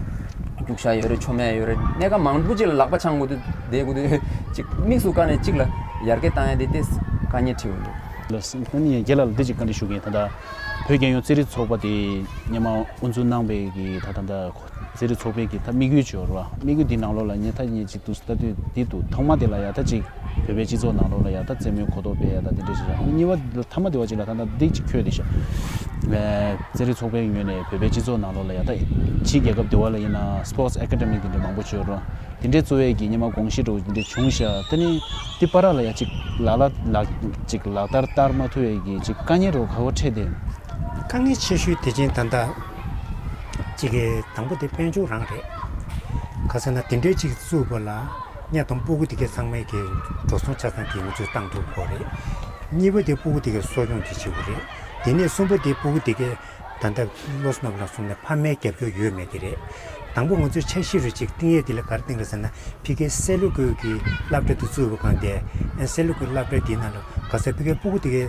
རྒྱུག་ཤར་ཡོད་རེད། མཆོང་མེད་ཡོད་རེད། གནས་སྐབས་མང་པོ་ཅིག་ལ་ལག་པ་འཆང་དགོས་དུས་བསྡད་དགོས་དུས་ཅིག་དམིགས་སུ་བཀར་ནས་གཅིག་ལ་ཡར་རྒྱས་བཏང་ཡ་དེ་ཏོག་ཙམ་དཀའ་ངལ་འཕྲད་ཡོད་རེད། ལགས་སོ། ཨ་ནི་རྒན་ལགས་ལ་འདི་ཅིག་བཀའ་འདྲི་ཞུ་གི་ཡིན། ད་ལྟ་བོད་རྒྱལ་ཡོངས་རྩེད་རིགས་ཚོགས་པ་དེ་སྔོན་མ་དབུ་འཛུགས་གནང་བའི་གི་ད་ད་ལྟ་རྩེད་རིགས་ཚོགས་པའི་གི་ད་དམིགས་ཡུལ་ཅིག་ཡོད་རེད་བ། དམིགས་ཡུལ་འདི་ནང་ལོགས་ལ་ངས་ད་ངས་ཅིག་ཏུ་ལྟ་དུས་འདི་འདུག་ཐོག་མ་དེ་ལ་ཡ་ད་ཅིག་བོད་པའི་སྤྱི་ཚོགས་ནང་ལོགས་ལ་ཡ་ད་རྩེད་མོའི་གོ་རྟོགས་སྤེལ་ཡ་ད་དེ་འདྲ་ཞིག་རེད། ཨ་ནི་གཉིས་པ་ཐ་མ་དེ་བ་ཅིག་ལ་ད་ད་འདི་ཅིག་ཁྱོད་དེ་ཤ་རྩེད་རིགས་ཚོགས་པའི་ངོས་ནས་བོད་པའི་སྤྱི་ཚོགས་ནང་ལོགས་ལ་ཡ་ད་ཕྱིའི་རྒྱལ་ཁབ་དེ་བ་ལ་ཡིན་ན་སི་པོར་ཊི་ཨེ་ཀ་ཌེ་མི་དེ་འདྲ་མང་པོ་ཅིག་ཡོད་རེད། དེ་འདྲའི་གཙོ་བོའི་གི་སྔོན་མ་དགོངས་གཞི་འདྲ་བོ་དེ་འདྲ་བྱུང་ཤག་དེ་ནི་དེ་བར་ལ་ཡ་གཅིག་ལག་ལ་ལག་གཅིག་ལག་བསྟར་བསྟར་མ་ཐུབ་པའི་གི་གཅིག་དཀའ་ངལ་འདྲ་བོ་ག་བ་འཕྲད་དེ། དཀའ་ངལ་ཆེ་ཤོས་དེ་ཅན་ད་ལྟ་གཅིག་གི་དང་པོ་དེ་དཔལ་འབྱོར་རང་རེད། ག་ཟེར་ན་དེ་འདྲའི་གཅིག་བཙུགས་པ་ལ་གཉའ་དང་སྤུ་གུ་དེ་གའི་ཚང་མའི་གི་འགྲོ་སོང་ཆ་ཚང་གི་ཡོང་ཚུལ་བཏང་ཐུབ་དགོས་རེད། གཉིས་པ་དེ་སྤུ་གུ་དེ་གའི་གསོ་སྐྱོང་དེ་བྱེད་དགོས་རེད། དེ་ནས་གསུམ་པ་དེ་སྤུ་གུ་དེ་གའི་ད་ལྟ་བློ་སྣབས་ལ་སོང་ནས་ཕ་མའི་རྒྱབ་སྐྱོར་ཡོད་མེད་དེ་རེད། དང་པོ་ང་ཚོས་འཆར་གཞི་རུ་ཅིག་བཏིང་ཡས་དེ་ལ་ག་རེ་བཏིང་རེད་ཟེར་ན་ཕ་གིའི་སེ་ལུ་ཀུའི་གི་སློབ་གྲྭ་དེ་བཙུགས་པའི་སྒང་དེ་ཨན་སེ་ལུ་ཀུའི་སློབ་གྲྭ་དེའི་ནང་ལ་ག་ས་ཕ་གིའི་སྤུ་གུ་དེ་གའི་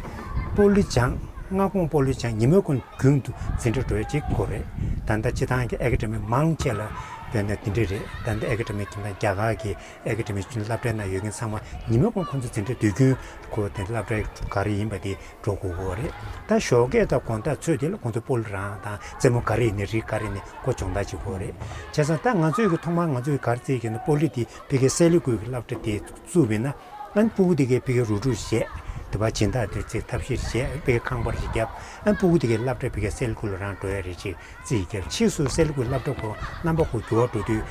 སྤོ་ལོ་སྦྱང་སྔ་དགོང་སྤོ་ལོ་སྦྱང་ཉི་མའི་གུང་རྒྱུན་དུ་འཛིན་གྲྭ་འགྲོ་ཡས་ཅིག་དགོས་རེད། ད་ལྟ་སྤྱི་བཏང་གི་ཨེ་ཀ་ཌེ་མི་མང་ཆེ་ལ་དཔེར་ན་དེ་འདྲ་རེད། ད་ལྟ་ཨེ་ཀ་ཌེ་མི་ཁྱིམ་ཚང་རྒྱ་གར་གི་ཨེ་ཀ་ཌེ་མི་སློབ་གྲྭའི་ནང་ཡོད་མཁན་ཚང་མ་ཉི་མའི་གུང་ཁོང་ཚོ་འཛིན་གྲྭ་དུས་རྒྱུན་ཁོ་དེ་སློབ་གྲྭ་ག་རེ་ཡིན་པ་དེ་འགྲོ་དགོས་ཀྱི་ཡོད་རེད། ད་ཞོགས་ཀས་དང་དགོང་དག་ཚོད་དེ་ལ་ཁོང་ཚོ་སྤོ་ལོ་རང་དང་རྩེད་མོ་ག་རེ་ཡིན་ནའི་རིགས་ག་རེ་ཡིན་ནའི་ཁོ་སྦྱོང་བརྡར་བྱེད་དགོས་རེད། བྱས་ཙང་ད་ང་ཚོས་ཀྱི་ཐོག་མར་ང་ཚོས་ག་རེ་བྱེད་ཀྱི་ཡོད་ན་སྤོ་ལོ་དེ་ཕ་གིའི་སེ་ལུ་ཀུའི་གི་སློབ་གྲྭ་དེ་བཙུགས་པ་ཡིན་ན་ཨན་སྤུ་གུ་དེ་གའི་ཕ་གིའི་རུ་ཏྲ་བྱས་དེ་བ་སྦྱིན་བདག་དེར་ཚིག་ཐབས་ཤེས་བྱས་ཕ་གིའི་ཁང་པར་ཞིག་བརྒྱབ་ཨན་སྤུ་གུ་དེ་གའི་སློབ་གྲྭ་ཕ་གིའི་སེ་ལུ་ཀུ་ལ་རང་འགྲོ་ཡ་རེད་ཅེས་རྩིས་བརྒྱབ། ཕྱིས་སུ་སེ་ལུ་ཀུའི་སློབ་གྲྭ་ཁོ་རྣམ་པ་ཁོ་འགྱུར་བ་འགྲོ་དུས་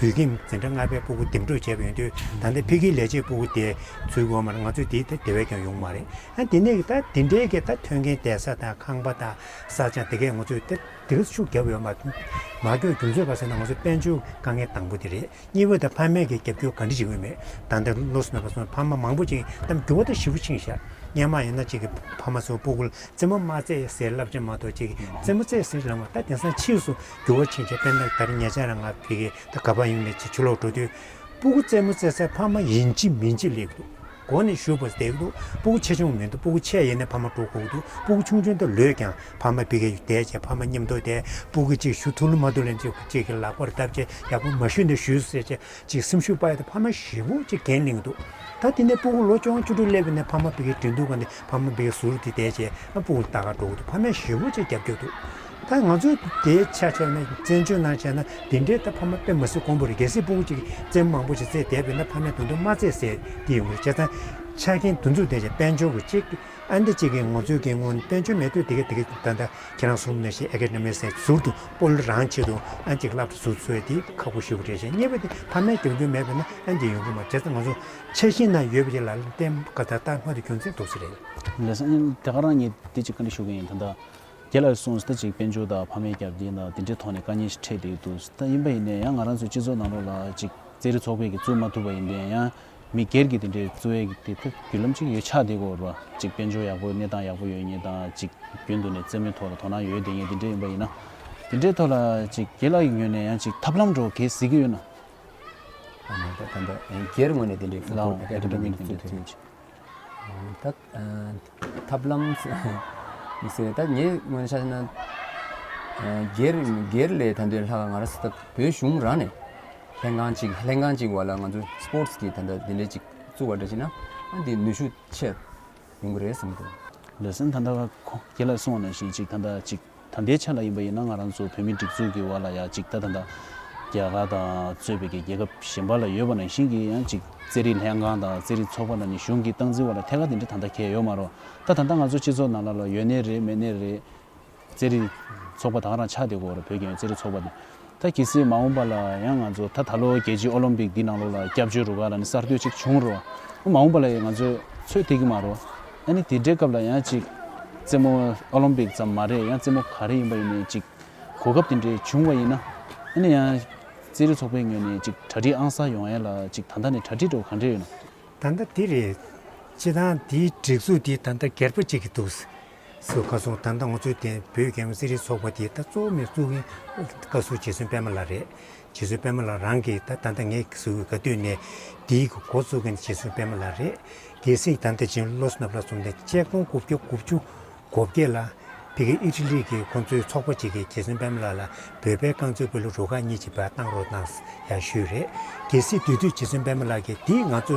བོད་ཁྱིམ་འཛིན་གྲྭ་ལྔ་པའི་སྤུ་གུ་འདེམས་སྒྲུག་བྱས་པ་ཡིན་དུས་ད་ལྟ་ཕ་གིའི་ལས་བྱེད་སྤུ་གུ་དེ་ཚུད་ཡོད་མ་རེད། ང་ཚོས་དེ་དེ་དེ་བས་ཀྱང་ཡོང་མ་རེད། ཨ་དེ་ནས་ད་དེ་འདྲའི་གི་ད་ཐོན་མཁན་བསྡད་ས་དང་ཁང་པ་དང་ས་ཆ་དེ་གས་ང་ཚོས་ད་དེ་རིགས་ཤུགས་བརྒྱབ་ཡོད་མ་མ་བསྐྱོད་རྒྱུ་མཚན་ག་ཟེར་ན་ང་ཚོ་དཔལ་འབྱོར་དཀའ་ངལ་དང་པོ་དེ་རེད། གཉིས་པ་དེ་ཕ་མས་ཀྱི་རྒྱབ་སྐྱོར་ག་འདྲ་བྱེད་ཀྱི་ཡོད་མེད། ད་ལྟ་བློ་སོ་ན་པ་སོང་ཕ་མ་མང་པོ་ཅིག་གཏམ་འགྱུར་བ་ད་ཞེ་པོ་ཕྱིན་ཤག་སྔོན་མ་ཡིན་ན་ཅིག་གི་ཕ་མ་ཚོ་སྤུ་གུ་ལ་རྩེད་མོ་མ་རྩེད་ཟེར་བསླབ་བྱ་མ་གཏོགས་ཅིག་རྩེད་མོ་རྩེད་ཟེར་ལབ་མ་ད་དེང་སང་ཕྱིས་སུ་འགྱུར་བ་ཕྱིན་ཤག་དཔེར་ན་ད་རེས་ཉེ་ཆར་རང་ང་ཕ་གི་ད་ག་པར་ཡིན་ནའི་ཅིག་ཕྱི་ལོགས་འགྲོ་དུས་སྤུ་གུ་རྩེད་མོ་རྩེ་སའི་ཕ་མ་ཡིན་གཅིག་མིན་གཅིག་སླེབས་འདུག་སྒོ་ནས་བཞུགས་པ་བསྡད་འདུག་སྤུ་གུ་ཆེ་ཆུང་མི་འདུག་སྤུ་གུ་ཆེ་ཡིན་ན་ཕ་མ་འགྲོ་དགོས་འདུག་སྤུ་གུ་ཆུང་ཆུང་དེ་ལོས་ཀྱང་ཕ་མ་ཕ་གིར་བསྡད་བྱས་ཕ་མ་མཉམ་དུ་བསྡད། སྤུ་གུ་གཅིག་ཞུ་ཐུགས་ལ་མ་ཐུག་ལན་གཅིག་གཅིག་གི་ལག་པར་བརྡབ་བྱས་ཡག་པོ་མ་ཞུས་ན་ཞུས་ཟེར་བྱས་ཅིག་སེམས་ཤུགས་སྤར་ཡ་དེ་ཕ་མ་ཞེ་པོ་ཅིག་འགན་ལེན་འདུག་ད་དེ་ནས་སྤུ་གུ་ལོ་བཅོ་ལྔ་བཅུ་དྲུག་སླེབས་པ་ནས་ཕ་མ་ཕ་གིར་འགྲིམ་འདུག་ག་ནས་ཕ་མ་ཕ་གིར་ཟུར་དེ་བསྡད་བྱས་ཨ་སྤུ་གུ་ལྟ་ག་འགྲོ་གི་འདུག་ཕ་མས་ཞེ་པོ་ཅིག་རྒྱབ་སྐྱོར་འདུག་ད་ང་ཚོས་དེའི་ཆ་བཞག་ན་བཙན་བྱོལ་ནང་བྱས་ན་དེ་འདྲའི་ད་ཕ་མ་དཔེ་མི་སྲིད་དཀོན་པོ་རེད། གལ་སྲིད་སྤུ་གུ་གཅིག་རྩེད་མང་པོ་ཞིག་རྩེད་བསྡད་པས་ན་ཕ་མས་དོན་དུ་མ་རྩེད་ཟེར་དེ་ཡོང་གི་རེད། བྱས་ཙང་ཆ་རྐྱེན་དེ་ཚོ་དེ་བྱས་དཔལ་འབྱོར་གྱི་གཅིག་ཨ་འདི་གཅིག་གི་ང་ཚོའི་གི་སྔོན་དཔལ་འབྱོར་མེད་དུས་དེ་ག་དེ་ག་ད་ལྟ་ཁྱེད་རང་གསུངས་ནང་བཞིན་ཨེ་ཀ་ཌེ་མི་ཟེར་ཟུར་དུ་སྤོ་ལོ་རང་ཆེད་དུ་ཨ་ཅིག་སློབ་གྲྭ་ཟུར་འཚོལ་དེ་ཁག་པོ་ཞེ་པོ་རེད་བྱས། གཉིས་པ་དེ་ཕ་མའི་རྒྱབ་སྐྱོར་མེད་པས་ན་ཨ་འདི་ཡོང་གི་མ་རེད། བྱས་ཙང་ང་ཚོ་ཆ་ཤས་ན་ཡོད་པ་ཅིག་ལ་བརྟེན་ག་ད་ལྟ་སྔ་དུ་རྒྱུ་མཚན་འདུག་ས་རེད། ལགས་སོ། དེ་ག་རང་ཉིད་དེ་ཅིག་བཀའ་འདྲི་ཞུ་གི་ཡིན། ད་ལྟ་རྒན་ལགས་གསུངས་ད་ཅིག་དཔལ་འབྱོར་དང་ཕ་མའི་རྒྱབ་སྐྱོར་དང་དེ་འདྲའི་ཐོག་ནས་དཀའ་ངལ་ཞིག་འཕྲད་བསྡད་འདུག་ད་ཡིན་པ་ཡིན་ནའི་ཡང་ང་རང་ཚོའི་སྤྱི་ཚོགས་ནང་ལོགས་ལ་ཅིག་རྩེད་རིགས་ཚོགས་པའི་གི་བཙུགས་མ་ཐུབ་པ་ཡིན་ནའི་ཡང་མི་སྒེར་གྱི་དེ་འདྲའི་བཙུགས་ཡས་ཀྱི་དེ་ད་བརྒྱུད་ལམ་ཅིག་ཡོད་ཆགས་བསྡད་ཀྱི་ཡོད་རེད་བ། ཅིག་དཔལ་འབྱོར་ཡག་པོ་གནས་སྟངས་ཡག་པོ་ཡོད་མཁན་དང་ཅིག་རྒྱུན་དུ་ནས་རྩེད་མོའི་ཐོག་ལ་དོ་སྣང་ཡོད་བསྡད་མཁན་དེ་འདྲ་ཡིན་པ་ཡིན་ན་དེ་འདྲའི་ཐོག་ལ་ཅིག་རྒན་ལགས་ཀྱི་ངོས་ནས་ཡང་ཅིག་ཐབས་ལམ་འདྲ་བོ་གལ་སྲིད་ཀྱི་ཡོད་ན། ད་ད་ལྟ་སྒེར་ངོས་ནས་དེ་འདྲའི་ལའོ་ཨེ་ཀ་ཌེ་མིག་ཨེ་ཀ་ཌེ་མིག་དེ་འདྲ་ཚུད་ཡོད། ད་ཐབས་ལམ་མི་ཟེར་ད་ངའི་ངོས་ནས་ཆ་བཞག་ན། སྒེར་སྒེར་ལས་ད་འདོད་ལྷག་ང་རང་ད་བོད་གཞུང་རང་ནས་ལྷན་ཁང་ཅིག་ལྷན་ཁང་ཅིག་བ་ལ་ང་ཚོ་སི་པོར་ཊི་གི་ད་ལྟ་དེ་འདྲ་ཅིག་བཙུགས་པ་འདྲ་ཅིག་ན་ཨ་འདི་ནུས་ཤུགས་ཆེ་ཡོང་གི་རེད་བསམ་གི་འདུག་ལགས་སོ། ད་ལྟ་ཁོང་རྒན་ལགས་གསུངས་པ་ནང་བཞིན་ཅིག་ད་ལྟ་ཅིག་ད་ལྟའི་ཆ་ལ་ཡིན་པ་ཡིན་ན་ང་རང་ཚོ་བོད་མིའི་སྒྲིག་འཛུགས་ཀྱི་འོག་ལ་ཡ་ཅིག་ད་ད་ལྟ་རྒྱ་གར་དང་གཙོས་པའི་གི་རྒྱལ་ཁབ་གཞན་པ་ལ་ཡོད་པ་ནང་བཞིན་གྱི་ཡང་ཅིག་རྩེད་རིགས་ལྷན་ཁང་དང་རྩེད་རིགས་ཚོགས་པ་ལ་ནི་གཞུང་གི་སྟངས་འཛིན་འོག་ལ་ཐད་ཀར་དེ་འདྲ་ད་ལྟ་གལ་ཡོད་མ་རེད། ད་ད་ལྟ་ང་ཚོ་སྤྱི་ཚོགས་ནང་ལ་ལ་ཡོད་ནའི་རེད་མེད་ནའི་རེད། རྩེད་རིགས་ཚོགས་པ་དེ་ག་རང་ཆགས་བསྡད་ཀྱི་ཡོད་རེད། བོད་རྒྱལ་ཡོངས་རྩེད་རིགས་ཚོགས་པ་དེ། ད་གལ་སྲིད་མ་འོངས་པ་ལ་ཡང་ང་ཚོ་ད་ད་ལོ་རྒྱལ་སྤྱིའི་ཨོ་ལིམ་པིག་འདི་ནང་ལོགས་ལ་སྐྱབས་བཅོལ་རུ་ཁག་ལ་ནི་གསར་གཏོད་ཅིག་བྱུང་རུང་། མ་འོངས་པ་ལ་ཡང་ང་ཚོས་ཚོད་ཐིག་གི་མ་རེད། ཨ་ནི་དེ་འདྲའི་སྐབས་ལ་ཡང་ཅིག་རྩེད་མོ་ཨོ་ལིམ་པིག་ཙམ་མ་རེད། ཡང་རྩེད་མོ་ག་རེ་ཡིན་པ་ཡིན་ནའི་ཅིག་གོ་སྐབས་དེ་འདྲའི་བྱུང་བ་ཡིན་ན། ཨ་ནི་ཡང་རྩེད་རིགས་ཚོགས་པའི་ངོས་ནས་ཅིག་གྲ་སྒྲིག་ཨང་གསར་ཡོང་ཡ་ལ་ཅིག་ད་ལྟ་ནས་གྲ་སྒྲིག་འགྲོ་ག་འདྲ་ཡོད་ན། ད་ལྟ་དེ་རེད། སྤྱི་བཏང་དེའི་སྒྲིག་འཛུགས་དེ་ད་ལྟ་སྒེར་པ་གཅིག་གིས་འདུག་སེ་ག་སོང་། ད་ལྟ་ང་ཚོའི་དེ་བོད་རྒྱལ་ཡོངས་རྩེད་རིགས་ཚོགས་པ་དེ་ད་གཙོ་བོ་མི་བཙུགས་མཁན་བཀའ་ཟུར་རྗེ་བཙུན་པད་མ་ལགས་རེད། རྗེ་བཙུན་པད་མ་ལགས་རང་གིས་ད་ད་ལྟ་ངས་ཟུར་ག་དུས་ནས་དེའི་འགོ་བཙུགས་མཁན་རྗེ་བཙུན་པད་མ་ལགས་རེད། གལ་སྲིད་ད་ལྟ་ཅིག་བློ་སེམས་ནབ་ལ་བཟུང་ནས་ཆིག་སྟོང་དགུ་བརྒྱ་དགུ་བཅུ་གོ་བརྒྱད་ལ་ཕ་གི་ཨི་ཊ་ལི་གི་ཁོང་ཚོའི་ཚོགས་པ་གཅིག་གིས་རྗེ་བཙུན་པད་མ་ལགས་ལ་བོད་པའི་རྐང་རྩེད་སྤོ་ལོ་རུ་ཁག་གཉིས་ཀྱི་བར་བཏང་རོགས་གནང་ཡ་ཞུས་རེད། གལ་སྲིད་དེ་དུས་རྗེ་བཙུན་པད་མ་ལགས་ཀྱིས་དེ་ང་ཚོ་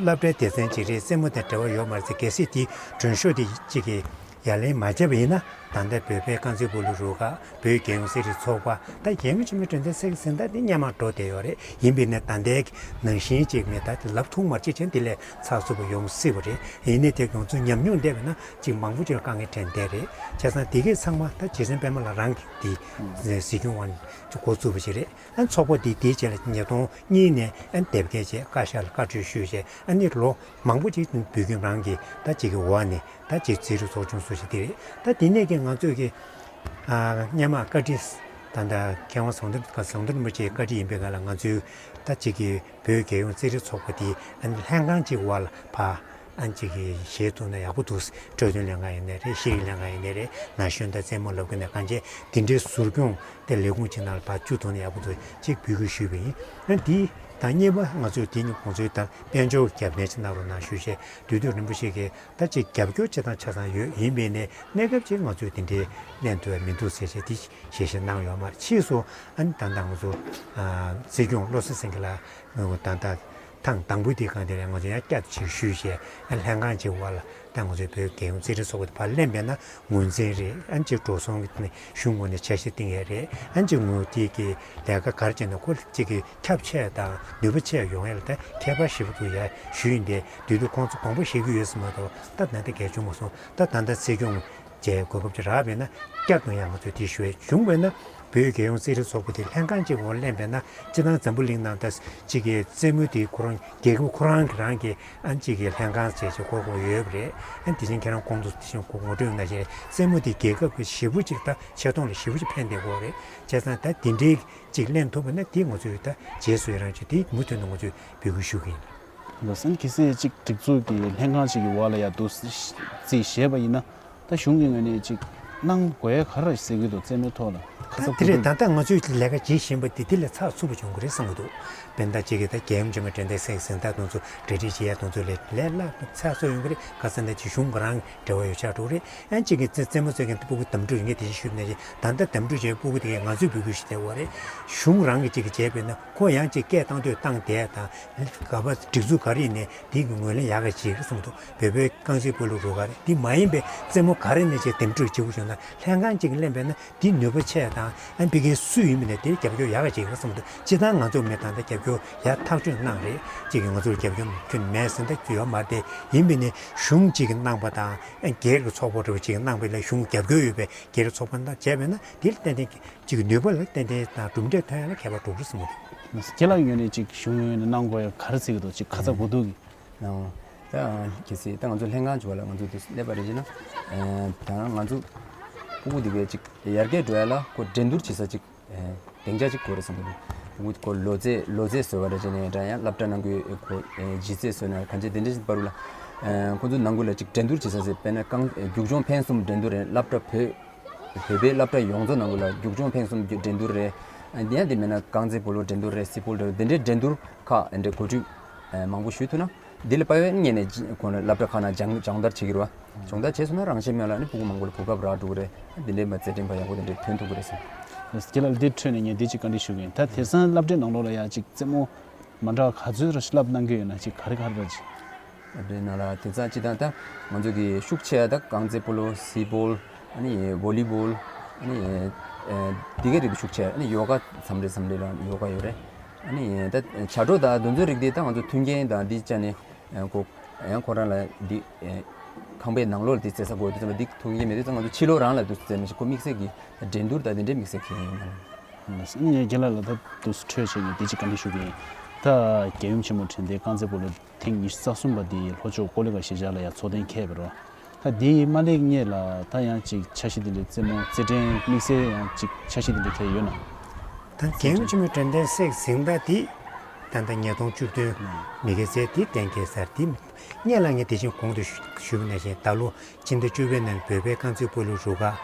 སློབ་གྲྭའི་སྡེ་ཚན་གཅིག་རེད། རྩེད་མོ་དང་འབྲེལ་བ་ཡོད་མ་རེད་ཟེར། གལ་སྲིད་དེ་མགྲོན་ཤོག་དེ་གཅིག་གིས་ཡ་ལན་མ་བརྒྱབ་པ་ཡིན་ན། ད་ལྟ་བོད་པའི་རྐང་རྩེད་སྤོ་ལོ་རུ་ཁག་བོད་རྒྱལ་ཡོངས་རྩེད་རིགས་ཚོགས་པ་ད་རྒྱལ་ཡོངས་སྤྱི་མོས་དྲན་རྟེན་གཟེངས་རྟགས་དེ་སྔོན་མ་འགྲོ་བསྡད་ཡོད་རེད། ཡིན་པས་ན་ད་ལྟའི་ནང་བཞིན་གཅིག་མེད། ད་ལབ་ཐུབ་མ་རེད། གཅིག་བྱས་ན་དེ་ལས་ཚགས་ཚུད་པོ་ཡོང་སྲིད་པ་རེད། ཡིན་ནའི་དེ་ང་ཚོའི་ཉམས་མྱོང་བལྟས་པ་ན་ཅིག་མང་པོ་ཅིག་ལ་དཀའ་ངལ་འཕྲད་བསྡད་རེད། བྱས་ཙང་དེ་གས་ཚང་མ་ད་རྗེ་བཙུན་པད་མ་ལགས་རང་གིས་དེ་གཟིགས་སྐྱོང་འོག་ནས་འགོ་བཙུགས་པ་ཞིག་རེད། ཨ་ཚོགས་པ་དེ་དེའི་རྗེས་ལ་ཉིས་སྟོང་གཉིས་ནས་ཨ་དེབ་སྐྱེལ་བྱས། བཀའ་ཤག་ལ་བཀའ་འཁྲོལ་ཞུས་བྱས། ཨ་ནི་ལོ་མང་པོ་ཅིག་བོད་ཁྱིམ་རང་གི་ད་ཅིག་གི་འོག་ནས་ད་ཅིག་རྩེད་རིགས་ཚོགས་ཆུང་བཟོ་བྱས་དེ་རེད། ད་དེ་ནས་ཀྱི་ང་ཚོས་ཀྱི་ཨ་སྔོན་མ་བཀའ་ཁྲི་ད་ལྟ་མཁས་དབང་ཟམ་གདོང་ཟམ་གདོང་རིན་པོ་ཆེའི་བཀའ་ཁྲི་ཡིན་པའི་སྒང་ལ་ང་ཚོའི་ད་ཅིག་གི་བོད་རྒྱལ་ཡོངས་རྩེད་རིགས་ཚོགས་པ་དེ་ཨ་ནི་ལྷན་ཁང་ཅིག་འོག་ལ་ཕར་ཨ་ནི་ཅིག་གི་བཞེས་ཐུབ་ན་ཡག་པོ་འདུག། འཕྲོད་བསྟེན་ལྷན་ཁང་ཡིན་ནའི་རེད། ཤེས་རིག་ལྷན་ཁང་ཡིན་ནའི་རེད། ན་གཞོན་དང་རྩེད་མོ་ལབ་མཁན་ནས་གང་བྱས་དེ་འདྲའི་ཟུར་སྐྱོང་དེ་ལས་ཁུངས་ཅིག་ནང་ལ་ཕར་བཅུག་ཐུབ་ན་ཡག་པོ་འདུག་ཅེས་འབོད་སྐུལ་ཞུས་པ་ཡིན། ཨ་ནི་དེ་དང་གཉིས་པ་ང་ཚོས་དེ་ནི་ཁོང་ཚོའི་ད་དཔལ་འབྱོར་རྒྱབ་སྣོན་ཅིག་གནང་རོགས་གནང་ཞུས་བྱས། དེ་དུས་རིན་པོ་ཆེ་གིས་ད་ཅིག་རྒྱབ་སྐྱོར་བྱེད་སྟངས་ཆ་ཚང་ཡོད། ཡིན་པས་ནས་གནས་སྐབས་ཅིག་ང་ཚོས་དེ་འདྲའི་ལེན་ཐུབ་པ་མི་འདུག་ཟེར་བྱས་དེ་ཞལ་བཞེས་གནང་ཡོད་མ་རེད། ཕྱིས་སུ་ཨ་ནི་ད་ལྟ་ང་ཚོ་ཨ་སྲིད་སྐྱོང་བློ་བཟང་སེང་གེ་ལགས་ད་ལྟ་ཐེངས་དང་པོ་དེའི་སྒང་དེ་ལ་ང་ཚོ་ཡང་བསྐྱར་ཅིག་ཞུས་བྱས། ཨ་ལྷན་ཁང་ཅིག་འོག་ལ་ད་ང་ཚོའི་བོད་རྒྱལ་ཡོངས་རྩེད་རིགས་ཚོགས་པ་དེ་ཕར་ལེན་པས་ན་ངོས་འཛིན་རེད། ཨ་ནི་ཅིག་འགྲོ་སོང་གི་གཞུང་ངོས་ནས་འཆར་གཞི་བཏིང་ཡས་རེད། ཨ་ནི་ཅིག་ངོས་དེ་གི་ལས་ཀ་ག་རེ་བྱས་ན་ཁོ་ཅིག་གི་ཁྱབ་ཆེ་དང་ནུས་པ་ཆེ་ཡོང་ཡས་ལ་ད་ཁྱད་པར་ཞེ་པོ་འདུག་ཡ་ཞུས་ཡིན། དེ་དུས་དུས་ཁོང་ཚོ་དགོངས་པ་བཞེས་ཀྱི་ཡོད་ཟེར་མ་གཏོགས་ད་ད་ལྟ་གལ་བྱུང་མ་སོང་། ད་ད་ལྟ་སྲིད་སྐྱོང་མཇལ་གོ་སྐབས་ཅིག་རག་པས་ན་བསྐྱར་དུ་ཡང་ང་ཚོས་དེ་ཞུ་ཡས་བྱུང་བས་ན། བོད་རྒྱལ་ཡོངས་རྩེད་རིགས་ཚོགས་པ་དེ་ལྷན་ཁང་ཅིག་འོག་ལེན་པས་ན། སྤྱིར་བཏང་འཛམ་བུ་གླིང་ནང་ད་ཅིག་གི་རྩེད་མོ་དེ་ཁོ་རང་རྒྱལ་ཁབ་ཁོ་རང་གི་རང་གི་ཨ་ཅིག་གི་ལྷན་ཁང་བྱས་བྱས་སྐོར་སྐོར་ཡོད་པ་རེད། ཨ་དེ་བཞིན་ཁྱེད་རང་གོང་དུ་དེ་བཞིན་ངོ་སྤྲོད་ཡོང་ན་བྱས་རྩེད་མོ་དེ་རྒྱལ་ཁབ་ཀྱི་ཞེ་པོ་ཅིག་ད་ཆེ་མཐོང་ལ་ཞེ་པོ་ཅིག་ཕན་བསྡད་ཀྱི་ཡོད་རེད། བྱས་ཙང་ད་དེ་འདྲའི་ཅིག་ལེན་ཐུབ་པ་ན་དེ་ང་ཚོས་ད་རྗེས་སུ་ཡི་རང་བྱས་དེ་མུ་མཐུད་ནས་ང་ཚོས་འབོད་སྐུལ་ཞུ་གི་ཡིན། ལགས་སོ། གལ་སྲིད་ཅིག་སྒྲིག་འཛུགས་ཀྱི་ལྷན་ཁང་ཞིག་གི་འོག་ལ་ཡ་འདུག་རྩིས་བཞེས་པ་ཡིན་ན། ད་གཞུང་གི་ངོས་ནས་ཅིག་གནང་དགོས་ཡ་ག་རེ་ཟེར་གྱི་འདུག། རྩེད་མོའི་ཐོག་ལ་ཁ་ཚ་དེ་དགོས་རེད། གཏུགས། ད་ལྟ་ང་ཚོས་ལས་ཀ་བྱེད་བཞིན་པ་དེ་དེ་ལས་ཚགས་ཚུད་པོ་བྱུང་གི་རེད་བསམ་གྱི་འདུག། དཔེར་ན་ད་ཅིག་གི་ད་རྒྱལ་ཡུམ་ཆེན་མོའི་དྲན་རྟེན་གཟེངས་གཟེངས་རྟགས་དེ་ཚོ་གྲ་སྒྲིག་བྱེད་ཡ་དེ་ཚོ་ལས་ལས་སླ་ཚགས་ཚུད་ཡོང་གི་རེད། ཁ་སང་ད་ཅིག་གཞུང་གི་རང་འབྲེལ་བ་ཡོད་ཆགས་འགྲོ་གི་རེད། ཨ་ཅིག་གི་རྩེད་རྩེད་མོ་རྩེ་མཁན་ཕྲུ་གུ་གདམ་འཕྲུག་ཡོད་མཁན་དེ་ཞིག་ཞུས་ནས་ད་ལྟ་གདམ་འཕྲུག་བྱས་ཕྲུ་གུ་དེ་གས་ང་ཚོས་འབོད་སྐུལ་ཞུས་བསྡད་ཡོད་རེད། གཞུང་རང་གིས་ཅིག་གི་བྱས་པས་ན་ཁོ་ཡང་ཅིག་སྐད་བཏང་འདོད་བཏང་བསྡད་དང་། ག་པ་སྒྲིག་འཛུགས་ག་རེ་ཡིན་ནའི་དེ་གི་ངོས་ལེན་ཡག་ག་བྱེད་ཀྱི་རེད་བསམ་འདུག། བོད་པའི་རྐང་རྩེད་སྤོ་ལོ་རུ་ཁག་རེད། དེ་མ་ཡིན་པའི་རྩེད་མོ་ག་རེ་ནས་ཅིག་འདེམས་སྒྲུག་བྱེད་དགོས་བྱུང་ན་ལྷན་ཁང་གཅིག་གིས་ལེན་པས་ན་དེ་ནུས་པ་ཆེ་དང་། ཨ་ཕ་གིའི་སུ་ཡིན་པ་ནས་དེར་རྒྱབ་སྐྱོར་ཡག་ག་བྱེད་ཀྱི་རེད་བསམ་འདུག། སྤྱིར་བཏང་ང་ཚོ་མི་ད་ལྟ་རྒྱབ་སྐྱོར་ཡག་ཐག་ཆོད་གནང་རེད། གཅིག་གིས་ང་ཚོར་རྒྱབ་སྐྱོར་ཁྱོན་མེད་ཟེར་ད་ཡོད་མ་རེད། དེ་ཡིན་པས་ནས་གཞུང་གཅིག་གིས་གནང་པ་དང་། ཨ་སྒེར་གྱི་ཚོགས་པ་འདྲ་བོ་གཅིག་གིས་གནང་པ་ལ་གཞུང་རྒྱབ་སྐྱོར་ཡོད་པའི་སྒེར་ཚོགས་པ་དང་བྱས་པས་ན་དེ་ལ་ཏན་ཏན་གཅིག་གི་ནུས་པ་ལ་ཏན་ཏན་དང་གྲུབ་འབྲས་ཐོན་ཡ་ལ་ཁྱད་པར་འགྲོ་གི་རེད་བསམ་གྱི་འདུག། ཁྱེད་ལ་ཡོད་ནས་ཅིག་གཞུང་ངོས་ནས་གནང་དགོས་ཡ་ག་རེ་བརྩི་གི་འདུག། ཅིག་ཁ་ཚ་དགོས་གཏུགས་ཀྱི། ནའོ། ད་གལ་སྲིད་ད་ང་ཚོ་ལྷན་ཁང་བྱུང་བ་ལ་ང་ཚོ་དེ་སླེབས་པ་རེད་ཅེ་ན། ད་ང་ཚོ་ཕྲུ་གུ་དེ་གའི་ཅིག་ཡར་རྒྱས་འགྲོ་ཡ་ལ་ཁོ་འགྲན་བསྡུར་བྱེད་ས་ཅིག་སྡིངས་ཆ་ཅིག་དགོས་རེད་བསམ་གྱི་འདུག། ཕྲུ་གུ་ཁོ་ལོ་ཚད་ལོ་ཚད་བཟོ་བ་རེད་ཅེ་ན་འདྲ། ཡང་སློབ་གྲྭ་ནང་ཁུལ་ཁོ་ལྗིད་ཚད་བཟོ་ན་གང་ཅི་དེ་འདྲ་ཞིག་བར་ལ། ཁོ་ཚོ་ནང་ཁུལ་ལ་ཅིག་འགྲན་བསྡུར་བྱེད་ས་ཟེར་དཔེར་ན་རྐང་རྒྱུག་མཆོང་འཕེན་གསུམ་འགྲན་བསྡུར་རེད། སློབ་གྲྭ་བོད་བོད་པའི་སློབ་གྲྭ་ཡོངས་རྫོགས་ནང་ལ་རྒྱུག་མཆོང་འཕེན་གསུམ་འགྲན་བསྡུར་རེད། འདི་ཡང་འདི་མིན་ན་རྐང་རྩེད་སྤོ་ལོ་འགྲན་བསྡུར་རེད། སིལ་སྤོལ་འགྲན་བསྡུར། འདི་འདྲའི་འགྲན་བསྡུར་ཁག་འདི་འདྲའི་གོ་སྒྲིག་མང་པོ་ཞུས་ཐུབ་ན། འདི་ལ་དཔའ་བོའི་ངོས་ནས་ཁོང་ལ་སློབ་གྲྭ་ཁག་ནང་སྦྱང་སྦྱོང་བརྡར་བྱེད་ཀྱི་རེད་བ། སྦྱོང་བརྡར་བྱས་སོང་ན་རང་བཞིན་མེད་ལ་ནི་སྤུ་གུ་མང་པོ་ལ་གོ་སྐབས་རག་འགྲོ་གི་རེད། འདི་འདྲའི་མ་རྩེད་འགྲན་པ་ཡག་པོ་འདི་འདྲའི་ཐོན་ཐུབ་ཀྱི་རེད་ཟེར། རྒན་ལགས་འདི་འཕྲོས་ནས་ངས་འདི་གཅིག་བཀའ་འདྲི་ཞུ་གི་ཡིན། ད་དེང་སང་སློབ་གྲྭའི་ནང་ལོགས་ལ་ཡ་གཅིག་རྩེད་མོ་མ་འདྲ་བ་ག་ཚོད་ར་བསླབ་གནང་གི་ཡོད་ན་གཅིག་ག་རེ་ག་རེ་ར་གཅིག་སློབ་གྲྭའི་ནང་ལ་དེང་སང་སྤྱིར་བཏང་ད་ང་ཚོ་གི་ཤུགས་ཆེ་ཡ་ད་རྐང་རྩེད་སྤོ་ལོ། སིལ་སྤོལ། ཨ་ནི་ཝོ་ལི་སྤོལ། ཨ་ནི་ཨེ་འདི་གའི་རིགས་ཤུགས་ཆེ། ཨ་ནི་ཡོ་ག་མཚམས་རེ་མཚམས་རེ་རང་ཡོ་ག་ཡོད་རེད། ཨ་ནི་ད་བྱ་སྒྲོ་དང་དེ་ཚོའི་རིགས་དེ་ད་ང་ཚོ་མཐུན་རྐྱེན་དང་འདི་བཅའ་ནས་ཨེ་ཁོ་ཡང་ཁོ་རང་ལ་འདི་ཨེ་ཁང་པའི་ནང་ལོགས་ལ་འདི་རྩེ་ས་དགོས་དུས་ཙམ་ལ་འདི་མཐུན་རྐྱེན་མེད་དུས་ཙམ་ང་ཚོ་ཕྱི་ལོགས་རང་ལ་འདུག་རྩེ་ནས་ཁོ་དམིགས་བསལ་གྱི་འགྲན་བསྡུར་དང་འདི་འདྲའི་དམིགས་བསལ་གྱི་ཡིན་མ་རེད། ཨ་ནི་ངས་རྒན་ལགས་ལ་ད་དུས་སུ་འཕྲོས་བྱས་ནས་འདི་གཅིག་བཀའ་འདྲི་ཞུ་གི་ཡིན། ད་རྒྱལ་ཡུམ་ཆེན་མོ་དྲན་རྟེན་རྐང་རྩེད་སྤོ་ལོ་ཐེངས་ཉི་ཤུ་རྩ་གསུམ་པ་འདི་ལྷོ་ཕྱོགས་ཀོ་ལི་གྷལ་གཞིས་ཆགས་ལ་ཡང་ཚོགས་ཐེངས་འཁེལ་བ་རེད། ད་འདི་མ་སླེབས་སྔོན་ལ་ད་ཡང་ཅིག་འཆར་གཞི་འདི་འདྲའི་རྩེད་མོ་རྩེད་འགྲན་དམིགས་བསལ་ཡང་ཅིག་འཆར་གཞི་འདི་འདྲ་གང་ཡོད་ན། ད་རྒྱལ་ཡུམ་ཆེན་མོའི་དྲན་རྟེན་གཟེངས་རྟགས་འདི་ད་ལྟ་ཉིས་སྟོང་བཅུ་བདུན་མི་རྒན་རྩེ་འདི་གཏན་འཁེལ་ཚར། འདི་སྔོན་ལ་ངས་དེ་བཞིན་གོང་དུ་ཞུ་ཞུས་པ་ནང་བཞིན་ད་ལོ་སྤྱི་ཟླ་བཅུ་པའི་ནང་བོད་པའི་རྐང་རྩེད་སྤོ་ལོ་རུ་ཁག་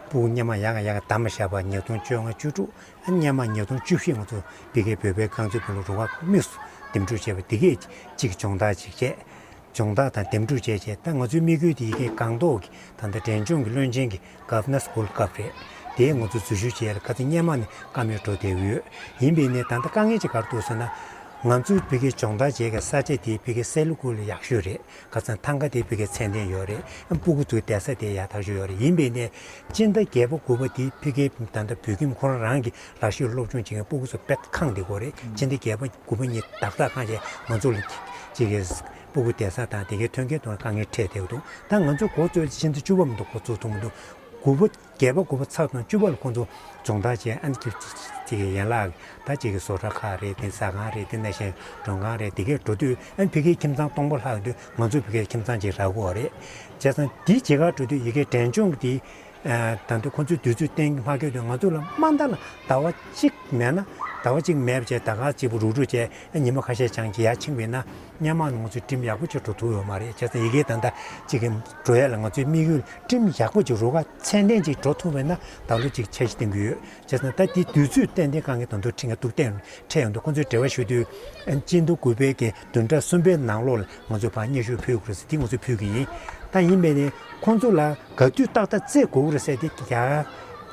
སྤུ་གུ་སྔོན་མ་ཡག་ག་ཡག་ག་གདམས་བཞག་པ། ཉིས་སྟོང་བཅོ་ལྔ་བཅུ་དྲུག་ཨ་སྔོན་མ་ཉིས་སྟོང་བཅུ་བཞི་ང་ཚོ་ཕ་གིའི་བོད་པའི་རྐང་རྩེད་སྤོ་ལོ་རུ་ཁག་དམིགས་སུ་འདེམས་སྒྲུག་བྱས་པ་འདི་གས་གཅིག་སྦྱོང་བརྡར་ཅིག་བྱས། སྦྱོང་བརྡར་དང་འདེམས་སྒྲུག་བྱས་བྱས། ད་ང་ཚོའི་དམིགས་ཡུལ་དེ་ཡི་གེ་སྒང་ཏོག་གི་ད་ལྟ་འབྲས་ལྗོངས་ཀྱི་བློན་ཆེན་གྱི་Governor's Gold Cup རེད། དེ་ང་ཚོ་འཛུལ་ཞུགས་བྱས་ལ་ཁ་སང་སྔོན་མ་ནས་བཀའ་མོལ་འགྲོ་བསྡད་ཡོད། ཡིན་པས་ནས་ད་ལྟ་དཀའ་ངལ་ཅིག་ག་རེ་འདུག་ཟེར་ན། ང་ཚོའི་ཕ་གིའི་སྦྱོང་བརྡར་བྱེད་མཁན་ས་ཆ་དེ་ཕ་གིའི་སེལ་ལུ་ཀུ་ལ་ཡག་ཤོས་རེད། ཁ་སང་ཐང་ག་དེ་ཕ་གིའི་ཚད་ལྡན་ཡོད་རེད། སྤུ་གུ་ཚོའི་བསྡད་ས་དེ་ཡག་ཐག་ཆོད་ཡོད་རེད། ཡིན་པས་ནས་སྤྱི་ཟླ་བརྒྱད་པ་དགུ་པ་དེ་ཕ་གིའི་ད་ལྟ་བོད་ཁྱིམ་ཁོ་རང་རང་གི་ལག་ཤེས་སློབ་སྦྱོང་བྱེད་མཁན་སྤུ་གུ་ཚོ་དཔེ་ཁེངས་བསྡད་ཡོད་རེད། སྤྱི་ཟླ་བརྒྱད་པ་དགུ་པ་གཉིས་བདག་ཐག་ཁེངས་བྱས་ང་ཚོ་ལ་ཅིག་གི་སྤུ་གུ་བསྡད་ས་དང་དེ་གའི་མཐུན་རྐྱེན་དང་དཀའ་ངལ་འཕྲད་བསྡད་ཡོད་འདུག་ད་ང་ཚོ་འགོ་བཙུགས་ཕྱི་ཟླ་བཅུ་པ་མ་གཏོགས་འགོ་བཙུགས་ཐུབ་མི་འདུག་དགུ་པ་བརྒྱད་པ་དགུ་པ་ཚར་དང་བཅུ་པ་ལ་ཁོང་ཚོ་སྦྱོང་བརྡར་བྱས། ཨ་ནི་ཅིག་གི་ཡན་ལག་ད་ཅིག་གི་བཟོ་གྲྭ་ཁག་རེད། དེ་ཟ་ཁང་རེད། དེ་ནང་བཞིན་མགྲོན་ཁང་རེད། དེ་གའི་འགྲོ་དུས་ཨ་ནི་ཕ་གིའི་ཁྱིམ་ཚང་སྟོང་པ་ལྷག་དུས་ང་ཚོའི་ཕ་གིའི་ཁྱིམ་ཚང་ཅིག་རག་གི་ཡོད་རེད། བྱས་ཙང་དེའི་རྗེས་ཁར་འགྲོ་དུས་ཡ་གི་འབྲས་ལྗོངས་ཀྱི་དེ་ད་ལྟ་ཁོང་ཚོའི་དུས་ཚོད་གཏན་འཁེལ་མ་འཁེལ་དུས་ང་ཚོ་ལ་དམའ་མཐའ་ལ་ཟླ་བ་གཅིག་མེད་ན། ཟླ་བ་གཅིག་མེད་པ་བྱས་ད་ག་གཅིག་པུ་རུག་རུག་བྱས་ཉི་མ་ཁ་ཤས་སྦྱངས་ཀྱི་ཡར་ཕྱིན་པས་ན། སྔོན་མ་ནས་ང་ཚོས་ཊིམ་ཡག་པོ་ཅིག་འགྲོ་ཐུབ་ཡོད་མ་རེད། བྱས་ཙང་ཡ་གི་ད་ལྟ་གཅིག་གི་འགྲོ་ཡ་ལ་ང་ཚོའི་དམིགས་ཡུལ་ཊིམ་ཡག་པོ་ཅིག་རུ་ཁག་ཚད་ལྡན་ཅིག་འགྲོ་ཐུབ་པས་ན་ད་ལོ་ཅིག་འཆར་གཞི་བཏིང་གི་ཡོད། བྱས་ཙང་ད་དེ་དུས་ཚོད་ཏན་ཏན་དཀའ་ངལ་ད་དུང་འཕྲད་ཡོང་འདུག་འཕྲད་ཡོང་འདུག་ཁོང་ཚོས་འབྲེལ་བ་ཞུ་དུས་སྤྱི་ཟླ་དགུ་པའི་གི་བདུན་ཕྲག་གསུམ་པའི་ནང་ལོགས་ལ་ང་ཚོས་ཕར་སྙན་ཞུ་ཕུལ་དགོས་ཟེར། དེ་ང་ཚོས་ཕུལ་གི་ཡིན། ད་ཡིན་པས་ནས་ཁོང་ཚོ་ལ་ག་དུས་ཏག་ཏག་རྩེད་དགོས་ཀྱི་རེད་ཟེར་དེ་རྒྱ་